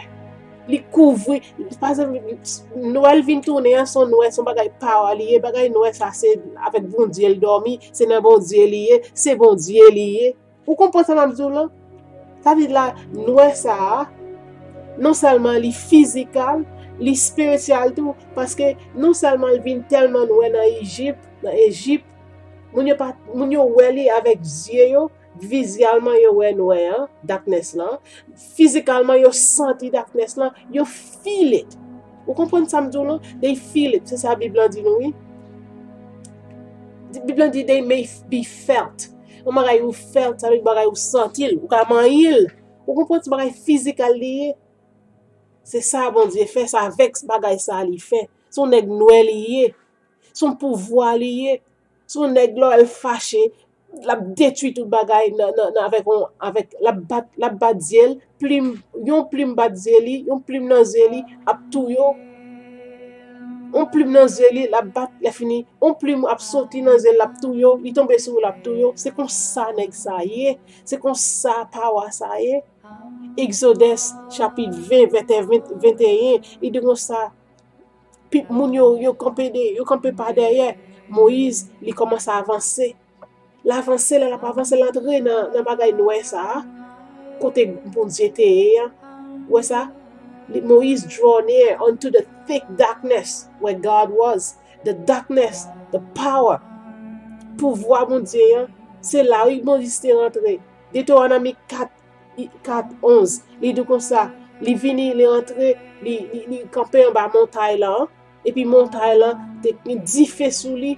Li kouvri, pa egzanp, nwè l vin tounen an, se yon nwè, se yon bagay pawa li ye. Bagay nwè sa, se avèk Bondye l dòmi, se nan Bondye li ye, se Bondye li ye. Ou konprann sa m ap di w lan? Sa vle di la, nwè sa a, non sèlman li fizikal, li espirityal tou, paske non sèlman l vin tèlman nwè nan Ijip, nan Ejip, moun yo pa, moun yo wè li avèk zye yo, vizyèlman yo wè nwè an, darkness lan, fizikalman yo santi darkness lan, yo feel it. Ou konprann sa m di w lan? They feel it, se sa Bib lan di nou, wi. Bib lan di they may be felt. Yon bagay ou felt, sa vle di bagay ou santi l, ou ka manyen l. Ou konprann se bagay fizikal li ye. Se sa Bondye fè, se avèk bagay sa li fè. Se yon nèg nwè li ye. Se yon pouvwa li ye. Se yon nèg lè w wè l fache, l ap detwi tout bagay nan, nan, nan, avèk yon, avèk, l ap bat, l ap bat zye l, plim, yon plim bat zye li, yon plim nan zye li, ap touye w. Yon plim nan zye li, l ap bat, lè fini, yon plim ap soti nan zye l, l ap touye w, li tonbe sou ou, l ap touye w. Se konsa nèg sa ye, se konsa pawa sa ye. Egzodès chapit ven, vèsè ven, venteyen, li di konsa, pi-, moun yo, yo kanpe de, yo kanpe pa dèyè. Moyiz, li kòmanse avanse. L avanse, lè l ap avanse, l antre nan, nan bagay nwè sa a, kote Bondye te ye an. Ou wè sa? Li, Moyiz draw near unto the thick darkness where God was. The darkness, the power. Pouvwa Bondye an, se la wi Moyiz te rantre. Detewonòmi kat, kat onz, li di konsa, li vini, li rantre, li, li, li kanpe anba montay lan, epi montay lan te gen dife sou li.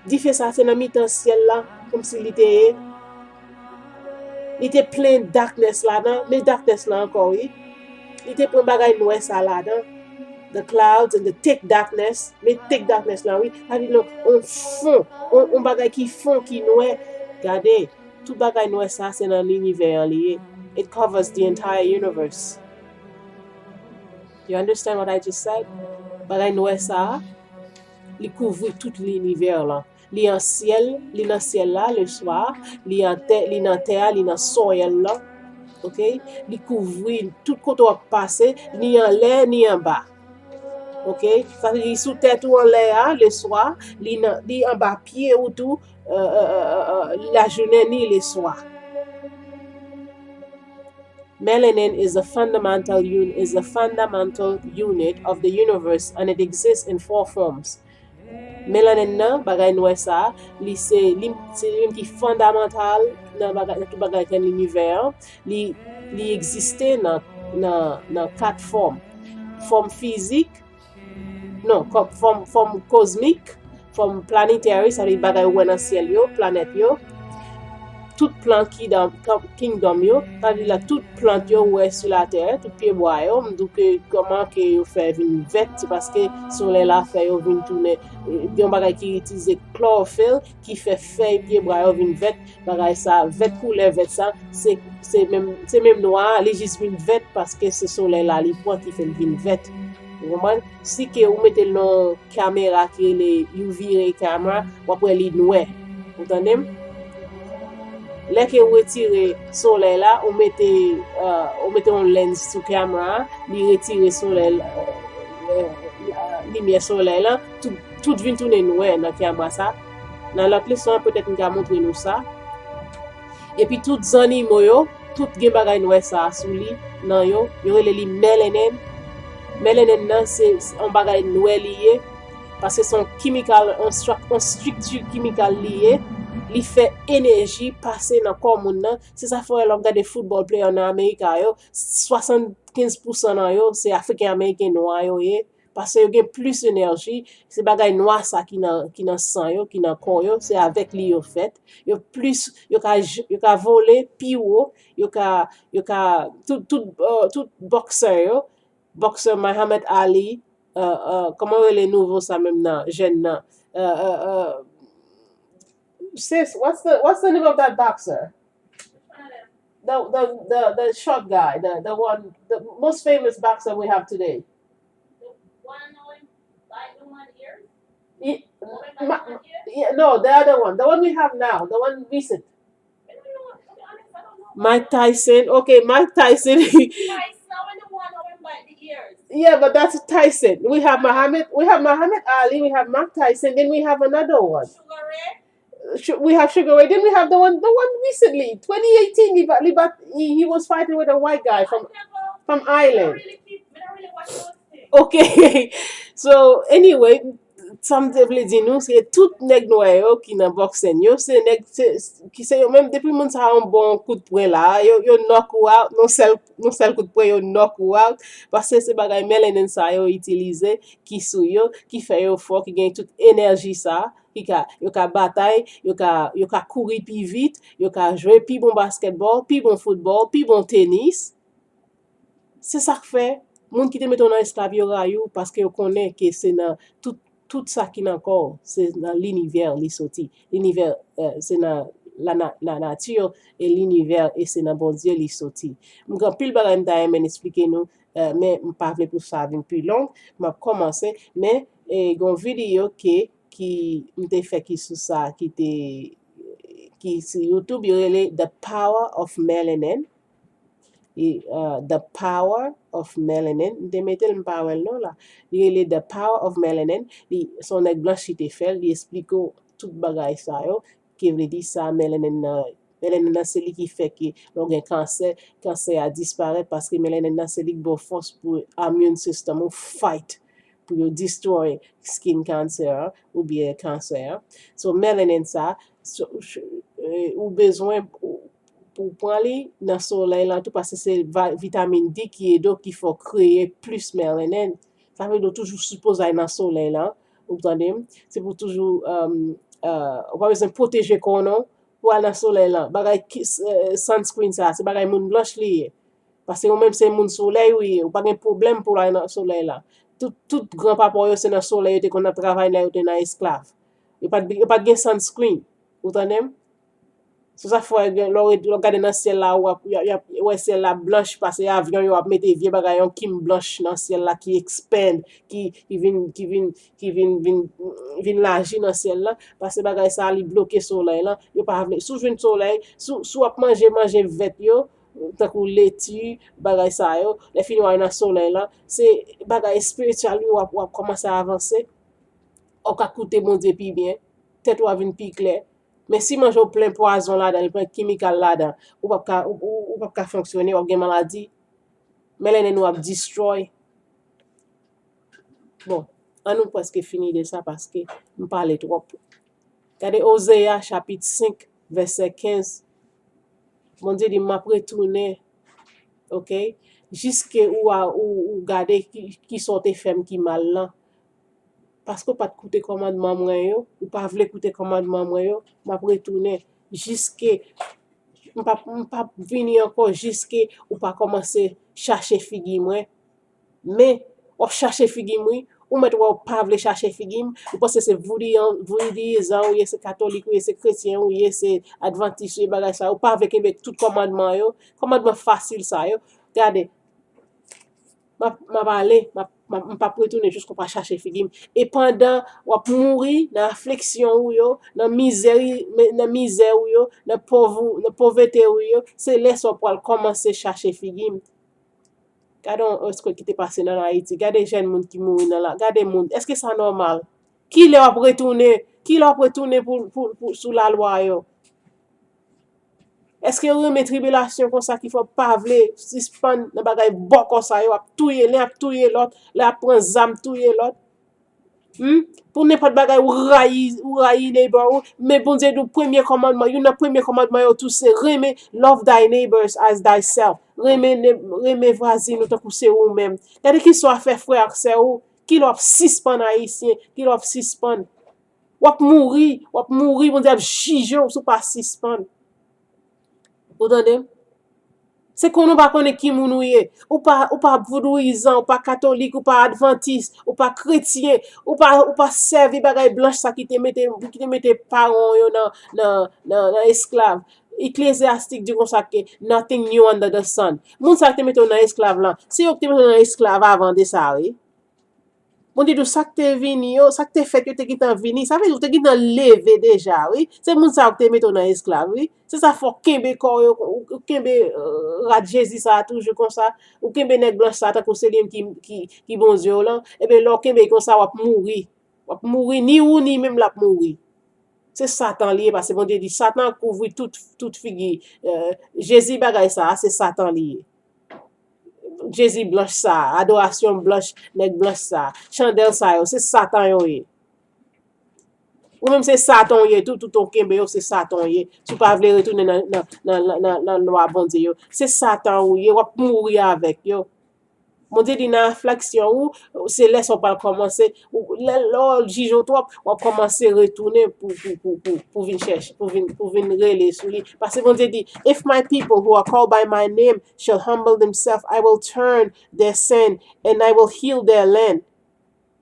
Dife sa se nan mitan syèl la, kòmsi li te ye. Li te plen darkness ladan, men darkness la ankò, wi. Li te pran bagay nwè sa ladan. The clouds and the thick darkness, men thick darkness la, wi. Sa vle di, non, on fon, on, on bagay ki fon, ki nwè. Gade, tout bagay nwè sa, se nan linivè an li ye. It covers the entire universe. You understand what I just said? Bagay nwè sa, li kouvri tout linivè lan. Li an syèl, li nan syèl la, le swa, li an tè, li nan tè a, li nan soyèl lan. Oke? Li kouvri tout kote w ap pase, ni anlè, ni anba. Oke? Sa vle di sou tèt ou anlè a, le swa, li nan, li anba pye ou tou, euh, euh, euh, euh, euh, lajounen ni le swa. Melanin is a fundamental un-, is a fundamental unit of the universe and it exists in four forms. Melanin nan, bagay nwè sa, li se, li, se li menm ki fondamantal nan bagay, nan tout bagay ki nan linivè an. Li, li egziste nan, nan, nan kat fòm. Fòm fizik, non, kò-, fòm, fòm kozmik, fòm planetary, sa vle di bagay ou wè nan syèl yo, planèt yo. Tout plant kingdom, kingdom yo, sa vle di la tout plant yo ou wè sou latè, tout pyebwa yo, m di w ke kòman ke yo fè vin vèt, se paske solèy la fè yo vin tounen, eh, gen yon bagay ki itilize chlorophyll, ki fè fèy pyebwa yo vin vèt, bagay sa, vèt, koulè vèt sa, se, se menm, se menm nwa a, li jis vin vèt paske se solèy la li pran ki fè l vin vèt. Ou konprann? Si ke ou mete l nan yon kamera ki rele U V ray camera, w ap wè li nwè. Ou tande m? Lè ke ou retire solèy la, ou mete, euh, ou mete yon lens sou kamera a, li retire solèy, euh, euh, limyè solèy la, tout tout vin tounen nwè nan kè a mwa sa. Nan lòt leson an, petèt m ka montre nou sa. Epi tout zannimo yo, tout gen bagay nwè sa a sou li, nan yo, yo rele li melanin. Melanin nan, se se yon bagay nwè li ye, paske se yon kimikal, yon strak-, yon estrikti kimikal li ye, li fè enèji pase nan kò moun nan. Se sa fè w wè lè w ap gade football player nan Amerika yo, swasannkenz pousan nan yo, se Afriken Ameriken nwa yo ye, paske yo gen plis enèji, se bagay nwa sa ki nan, ki nan san yo, ki nan kò yo, se avèk li yo fèt. Yo plis, yo ka j-, yo ka vole pi wo, yo ka, yo ka, tout, tout, euh, tout bòksè yo, bòksè Muhammad Ali, euh, euh, kòman yo rele nouvo sa menm nan, jèn nan? Euh, euh, euh, sis, what's the, what's the name of that boxer? The, the, the, the short guy, the, the one, the most famous boxer we have today. The one who bite the one ear? Ye-, Who bite ma-, the one ear? Yeah, no, the other one, the one we have now, the one recent. I don't know. To be honest, I don't know. Mike Tyson. Okay, Mike Tyson. Tyson, I wonder the one who bite the ears. Yeah, but that's Tyson. We have Muhammad, we have Muhammad Ali, we have Mike Tyson, then we have another one. Sugar Ray? Su-, we have Sugar Ray. Then we have the one, the one recently, twenty eighteen. He, ba-, he, ba-, he, he was fighting with a white guy from, from Ireland. Okay, so anyway, sa m te vle di nou, se tout nèg nwè yo ki nan boxing yo, se nèg, se, ki se yo menm, depi moun sa yon bon kout pwen la, yo, yo knock ou out, yon sèl, yon sèl kout pwen, yo knock ou out, paske se bagay melanin sa yo itilize, ki sou yo, ki fè yo fò, ki gen tout enèji sa, ki ka, yo ka batay, yo ka, yo ka kouri pi vit, yo ka jwe pi bon basketball, pi bon football, pi bon tenis. Se sa k fè, moun ki te mete w nan esklav yo rayi w, paske yo konnen ke se nan tout, tout sa ki nan kò w, se nan linivè li soti. Linivè, eh, se nan la, la, la nature et l'univers, e se nan Bondye li soti. M gen anpil bagay m ta renmen esplike nou, eh, men m pa vle pou sa vin pi long. M ap kòmanse, men, eh, gen yon videyo ke, ki m te fè ki sou sa, ki te, ki sou YouTube, yo rele The Power of Melanin. E, uh, The Power of Melanin. M te mete l, m pa wè l non la. Li rele The Power of Melanin. Li, se yon nèg blanch ki te fè l. Li esplike w tout bagay sa yo. Ki vle di sa, melanin nan, melanin nan se li ki fè ke lè w gen kansè, kansè a disparèt paske melanin nan se li ki ba w fòs pou immune system ou fight, pou yo destroy skin cancer an, oubyen kansè an. So, melanin sa, so, ch-, eh, ou bezwen pou, pou pran li nan solèy lan tou, paske se va-, vitamin D ki ede w, ki fè w kreye plis melanin. Sa vle di w toujou sipoze al nan solèy lan, ou tande m? Se pou toujou, um, uh, ou pa bezwen pwoteje kò w non, pou al nan solèy lan. Bagay ki, eh, sunscreen sa, se bagay moun blanch li ye. Paske ou menm se moun solèy ou ye, ou pa gen pwoblèm pou w al nan solèy la. Tout, tout granpapa w yo se nan solèy yo te konn ap travay lè yo te nan esklav. Yo pa t, yo pa t gen sunscreen. Ou tande m? Se sa fè gen, lè w, lè w gade nan syèl la, w ap, y ap, y ap wè syèl la blanch, paske avyon yo ap mete vye bagay, yon kim blanch nan syèl la ki expand, ki, ki vin, ki vin, ki vin, vin, vin laji nan syèl la, paske bagay sa a, li bloke solèy lan. Yo pa vle, si w jwenn solèy, si w, si w ap manje, manje vèt yo, tankou leti, bagay sa yo, lè fini w al nan solèy lan, se bagay espirityèl wi, w ap, w ap kòmanse avanse, w ka koute Bondye pi byen, tèt ou a vin pi klè. Men si manje w plen pwazon ladan l, plen kimikal ladan, ou p ap ka, ou, ou, ou p ap ka fonksyone, w ap gen maladi, melanin ou ap destroy. Bon, an nou prèske fini de sa paske m pale twòp. Gade Ozeya chapit senk, vèsè kenz. Bondye di, "M ap retounen," oke? Jiske ou a, ou, ou gade ki, ki sa w te fè m ki mal lan. Paske w pa t koute kòmandman mwen yo, ou pa vle koute kòmandman mwen yo, m ap retounen jiske, m p ap, m p ap vini ankò jiske ou pa kòmanse chache figi mwen. Men, w ap chache figi m, wi. Ou mèt wè w pa vle chache figi m. Ou panse se voudouyan, voudouizan ou ye, se katolik ou ye, se kretyen ou ye, se advantis ou ye, bagay sa yo. Ou pa vle kenbe tout kòmandman yo, kòmandman fasil sa yo. Gade, m ap, m ap ale, m ap, m ap, m p ap retounen jiske w pa chache figi m. E pandan w ap mouri nan afliksyon ou yo, nan mizè, nan mizè ou yo, nan pòv ou, nan povete ou yo, se lè sa w pral kòmanse chache figi m. Gade yon earthquake ki te pase nan Ayiti. Gade jèn moun ki mouri nan la. Gade moun. Èske sa nòmal? Kilè w ap retounen? Kilè w ap retounen pou, pou, pou, sou lalwa yo? Èske w renmen tribilasyon konsa ki fè w pa vle sispann nan bagay bòkò sa yo, ap touye len, ap touye lòt, lè ap pran zam touye lòt? Hmm? Pou nenpòt bagay, ou rayi, ou rayi neighbor ou, men Bondye di w premye kòmandman, youn nan premye kòmandman yo tou se renmen, love thy neighbors as thyself. Renmen, ne- renmen vwazin ou tankou se ou menm. Gade ki sa w ap fè frè ak sè ou, kilè w ap sispann ayisyen, kilè w ap sispann. W ap mouri, w ap mouri, Bondye ap jije w si w pa sispann. Ou tande m? Se konn ou pa konnen ki moun ou ye. Ou pa, ou pa vodouyizan, ou pa katolik, ou pa advantis, ou pa kretyen, ou pa, ou pa sèvi bagay blanch sa ki te mete, ki te mete paran w yo nan, nan, nan, nan esklav. Eklezyastik di konsa ke nothing new under the sun. Moun sa ki te mete w nan esklav lan, se yo ki te mete w nan esklav avan de sa, wi. Bondye di w sa k te vini yo, sa k te fèt yo te gentan vini. Sa vle di w te gentan leve deja, wi. Se moun sa yo ki te mete w nan esklav, wi. Se sa fè w kenbe kò w yo, ou, ou kenbe euh, rad Jezi sa a toujou konsa. Ou kenbe nèg blanch sa a tankou se li menm ki, ki, ki Bondye w lan. Ebyen, lè w kenbe l konsa, w ap mouri. W ap mouri, ni ou, ni menm l ap mouri. Se Satan li ye, paske Bondye di Satan kouvri tout, tout figi. Euh, Jezi bagay sa a, se Satan li ye. Jezi blanch sa a, adorasyon blanch, nèg blanch sa a, chandèl sa yo, se Satan yo ye. Ou menm se Satan w ye tou, tout ou kenbe yo, se Satan w ye. Si w pa vle retounen nan, nan, nan, nan, nan, nan lwa Bondye yo, se Satan ou ye, w ap mouri avèk yo. Bondye di nan afliksyon ou, se lè sa w pral kòmanse, ou- lè lè w jije w twòp, w ap kòmanse retounen pou, pou, pou, pou, pou vin chèche, pou vin, pou vin rele sou li. Paske Bondye di, if my people who are called by my name shall humble themselves, I will turn their sin and I will heal their land.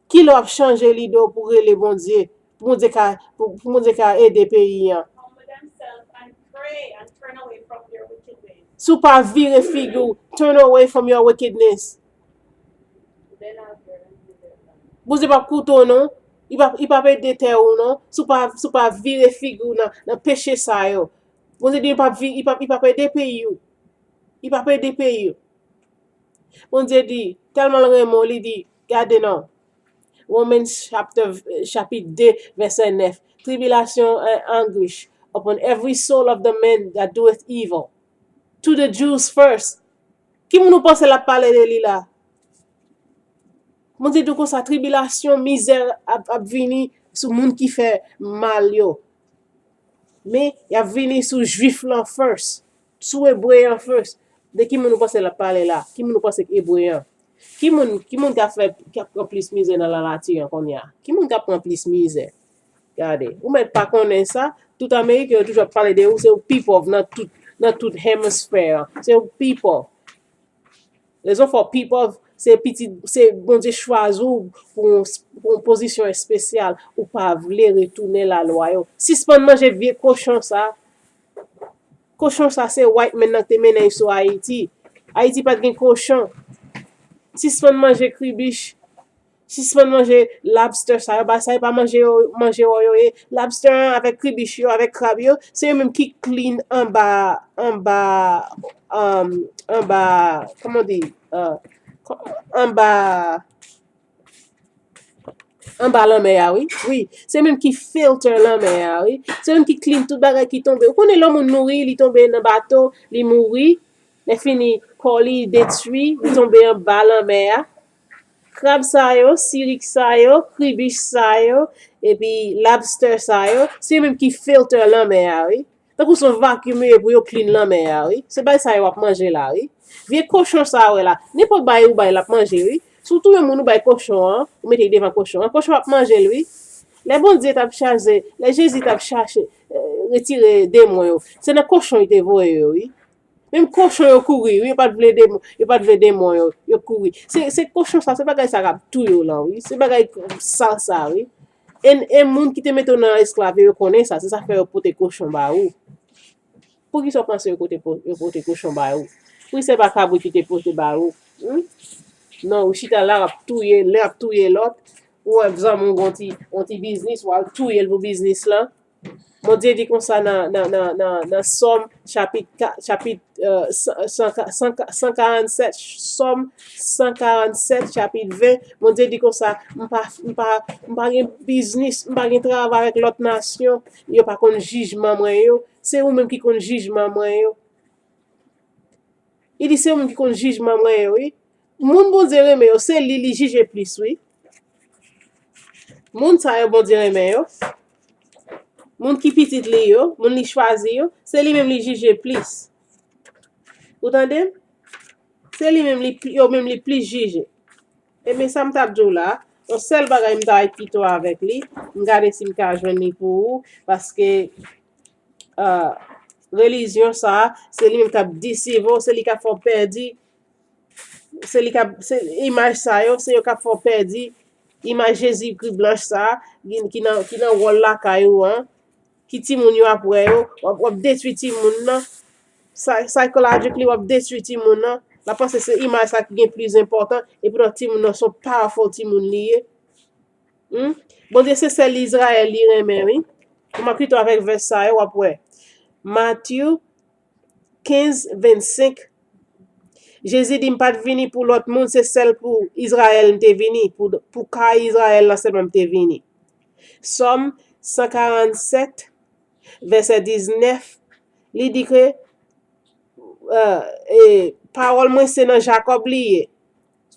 Kilè w ap chanje lide w pou rele Bondye, pou Bondye ka, pou, pou Bondye ka ede peyi an? Humble themselves and pray and turn away from their wicked ways. Si w pa vire figi w, turn away from your wickedness. Then I'll hear and heal their land. Bondye p ap koute w non. Li p ap, li p ap ede tè ou non. Si w pa, si w pa vire figi w nan, nan peche sa yo. Bondye di li p ap, vi- li p ap, li p ap ede peyi w. Li p ap ede peyi w. Bondye di, tèlman l renmen w, li di, gade non. Romans chapter, chapit de, vèsè nèf. Tribulation and anguish upon every soul of the man that doeth evil. To the Jews first. Ki moun ou panse l ap pale de li la? Bondye di w konsa, tribilasyon, mizè ap, ap vini sou moun ki fè mal yo. Men, y ap vini sou Jwif lan first, sou Ebre an first. De ki moun ou panse l ap pale la? Ki moun ou panse k Ebre an? Ki moun, ki moun k ap fè, k ap pran plis mizè nan lalati an kounye a? Ki moun k ap pran plis mizè? Gade, ou mèt pa konnen sa, tout Ameriken yo toujou ap pale de ou, se ou pi pòv nan tout, nan tout hemisphere an. Se ou pi pòv. Rezon fè w pi pòv, se pitit, se Bondye chwazi w pou yon, pou yon pozisyon espesyal, ou pa vle retounen lalwa yo. Sispann manje vye kochon sa. Kochon sa se white man nan k te mennen l sou Ayiti. Ayiti pa t gen kochon. Sispann manje kribich. Sispann manje lobster sa yo, bagay sa yo pa manje yo, manje yo, yo ye. Lobster an avèk kribich yo, avèk krab yo, se yo menm ki clean anba, anba, um, anba, kòman di, uh, anba, anba lanmè a, wi. Wi, se menm ki filter lanmè a, wi. Se menm ki clean tout bagay ki tonbe. Ou konnen lè yon moun mouri, li tonbe nan bato, li mouri. Lè fini, kò li detwi, li tonbe anba lanmè a. Krab sa yo, sirik sa yo, kribich sa yo, epi lobster sa yo, se yo menm ki filter lanmè a, wi. Tankou se yon vacuum yo ye pou yo clean lanmè a, wi. Se bagay sa yo w ap manje la, wi. Vye kochon sa w wè la, nenpòt bagay ou bay l ap manje, wi. Si w touye moun ou bay kochon an, ou mete l devan kochon an, kochon ap manje l, wi. Lè Bondye t ap chache, lè Jezi t ap chache, eh, retire demon yo, se nan kochon li te voye yo, wi. Menm kochon yo kouri, wi, yo pa t vle demon, yo pa t vle demon yo, yo kouri. Se, se kochon sa, se bagay sa k ap touye w lan, wi. Se bagay sal sa, wi. E, e moun ki te mete w nan esklav yo, yo konnen sa, se sa fè yo pote kochon ba ou. Poukisa w panse yo pote, yo pote kochon ba ou? Poukisa se pa kabrit ki te pote ba ou? Hmm? Non, ou chita la, w ap touye, len ap touye lòt. Ou wè zanmi w gon ti, yon ti biznis, w al touye l pou biznis lan. Bondye di konsa nan, nan, nan, nan, nan Sòm chapit ka-, chapit, euh, san, san, san, san karannsèt, Sòm san karannsèt, chapit ven, Bondye di konsa, "M pa, m pa, m pa gen biznis, m pa gen travay avèk lòt nasyon, yo pa konn jijman mwen yo. Se ou menm ki konn jijman mwen yo." Li di, "Se ou menm ki konn jijman mwen yo, wi." Moun Bondye renmen yo, se li li jije plis, wi. Moun sa yo Bondye renmen yo, moun ki pitit li yo, moun li chwazi yo, se li menm li jije plis. Ou tande m? Se li menm li, yo menm li plis jije. Ebyen, sa m t ap di w la, yon sèl bagay m ta pito avèk li, m gade si m ka jwenn li pou ou, paske, euh, relijyon sa a, se li menm k ap deceive w, se li k ap fè w pèdi, se li k ap, se imaj sa yo, se yo k ap fè w pèdi imaj Jezikri blanch sa a, ki, ki nan, ki nan wòl lakay ou an, ki timoun yo ap wè yo, w ap, w ap detwi timoun nan. Psy-, psychologically, w ap detwi timoun nan. L ap panse se imaj sa ki gen plis enpòtan, epoutan timoun nan se yon powerful timoun li ye. Hmm? Bondye se sèl Izrayèl li renmen, wi. Kòman pito avèk vès sa yo, w ap wè. Matye kenz, vennsenk. Jezi di, "M pa t vini pou lòt moun, se sèl pou Izrayèl m te vini, pou, pou kay Izrayèl la sèlman m te vini." Sòm san karannsèt, vèsè diznèf, li di ke, euh, e, "Pawòl mwen se nan Jakòb li ye."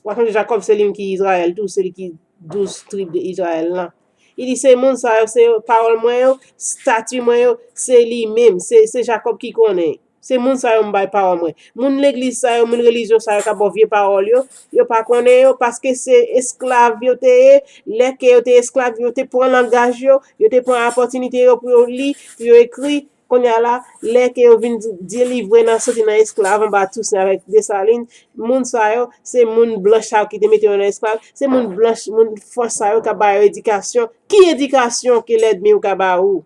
Ou pa sonje Jakòb se li menm ki Izrayèl tou, se li ki douz trib de Izrayèl lan. Li di, "Se moun sa yo, se pawòl mwen yo, estati mwen yo, se li menm, se, se Jakòb ki konnen. Se moun sa yo m bay pawòl mwen." Moun legliz sa yo, moun relijyon sa yo k ap ba w vye pawòl yo, yo pa konnen yo, paske se esklav yo te ye. Lè ke yo te esklav, yo te pran langaj yo, yo te pran opòtinite yo pou yo li, pou yo ekri. Kounye a la, lè ke yo vin di, delivre nan, soti nan esklav anba Tousen avèk Desalin, moun sa yo, se moun blanch sa yo ki te mete yo nan esklav, se moun blanch, moun Frans sa yo k ap ba yo edikasyon. Ki edikasyon ke lènmi w ka ba ou?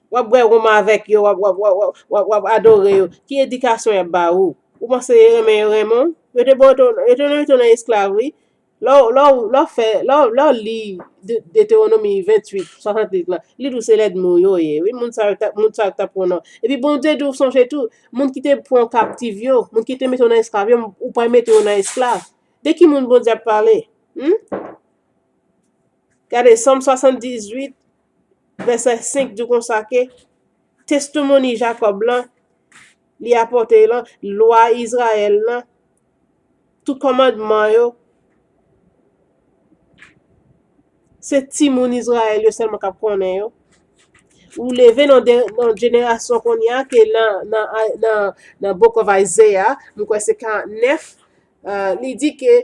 W ap bwè wonm avèk yo, w ap, w ap, w ap, w ap, w ap adore yo. Ki edikasyon y ap ba ou? Ou panse yo renmen yo renmen w? Yo te ba w, yo te, yo te mete w nan esklav, wi. Lè w, lè w, lè w fè, lè w, lè w li De-, Detewonòmi venntuit, swasanntuit lan, li di w se lènmi w yo ye, wi, moun sa yo t ap, moun sa yo t ap pran w nan. Epi Bondye di w sonje tou, moun ki te pran w kaptif yo, moun ki te mete w nan esklav yo, ou pral mete yo nan esklav. De ki moun Bondye ap pale? Hmm? Gade, Sòm swasanndizuit, vèsè senk di w konsa ke, testimony Jakòb lan, li apòte lan, lwa Izrayèl lan, tout kòmandman yo, se timoun Izrayèl yo sèlman k ap konnen yo. Ou leve nan de, nan jenerasyon kounye a ke nan, nan, nan, nan Book of Isaiah, m kwè se karannèf, euh, li di ke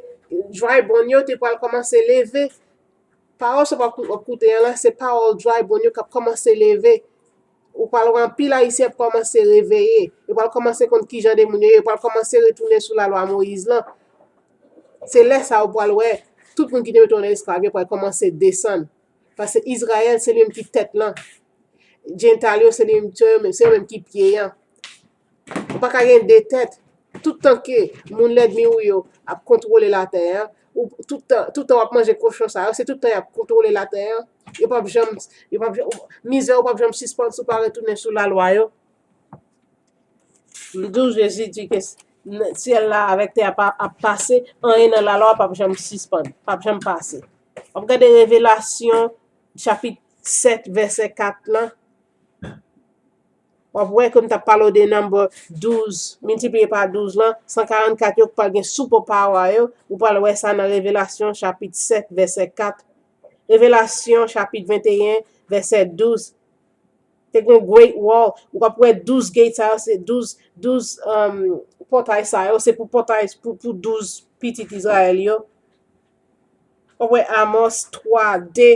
dry bone yo te pral kòmanse leve. Pawòl sa w ap kou-, w ap koute an la, se pawòl dry bone yo k ap kòmanse leve. Ou pral wè anpil Ayisyen ap kòmanse reveye. Yo pral kòmanse konn ki jan de moun yo ye. Yo pral kòmanse retounen sou lalwa Moyiz lan. Se lè sa a ou pral wè tout moun ki te mete w nan esklav yo pral kòmanse desann. Paske Izrayèl, se li menm ki tèt lan. Jentil yo, se li menm, se yo menm, se yo menm ki pye an. Ou pa ka gen de tèt. Tout tan ke moun lènmi w yo ap kontwole latè a, ou, tout tan, tout tan w ap manje kochon sa yo, se tout tan y ap kontwole latè a. Yo p ap janm, yo p ap janm, mizè ou p ap janm sispann si w pa retounen sou lalwa yo. M di w, Jezi di ke s-, n-, syèl la avèk tè a pa, ap pase, anyen nan lalwa p ap janm sispann, p ap janm pase. W ap gade Revelasyon, chapit sèt, vèsè kat lan. W ap wè ke m t ap pale w de number douz, miltipliye pa douz lan, san karannkat yo k pral gen superpower yo, ou pral wè sa nan Revelasyon chapit sèt, vèsè kat. Revelasyon chapit venteyen, vèsè douz. Te gen yon great wall. Ou ap wè douz gate sa yo, se douz, douz, um, pòtay sa yo, se pou pòtay, pou, pou douz pitit Izrayèl yo. W ap wè Amòs twa de,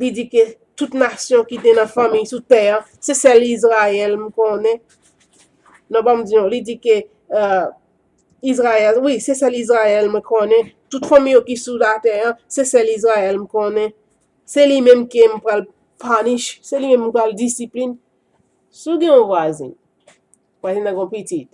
li di ke tout nasyon ki te nan fanmi sou tè an, se sèl Izrayèl m konnen. Non, ban m di non, li di ke, euh, Izrayèl, wi, se sèl Izrayèl mwen konnen. Tout fanmi yo ki sou latè an, se sèl Izrayèl m konnen. Se li menm ke m pral panish, se li menm m pral disiplin. Si w gen yon vwazen, vwazen nan gen yon pitit,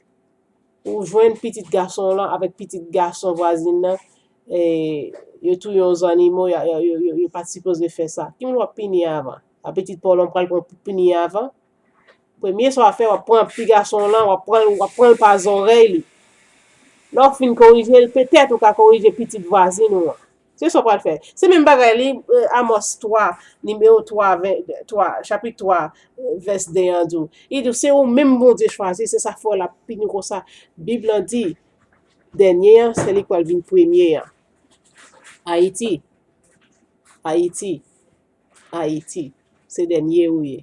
ou jwenn pitit gason w lan avèk pitit gason vwazen nan, e, yo touye yon zannimo, yo, yo, yo, yo, yo pa t sipoze fè sa. Ki moun w ap pini avan? A pitit pa w lan, w pral pran pini avan. Premye sa w ap fè, w ap pran pitit gason w lan, w ap pran, w ap pran l pa zòrèy li. Lè w fin korije l, petèt ou ka korije pitit vwazin ou an. Se sa w pral fè. Se menm bagay li, eh, Amòs twa, nimewo twa, ven, twa, chapit twa, eh, vès de an di w. Li di w, se ou menm Bondye chwazi, se sa fè l ap pini w konsa. Bib lan di, dènye an, se li k pral vin premye an. Ayiti, Ayiti, Ayiti, se dènye ou ye.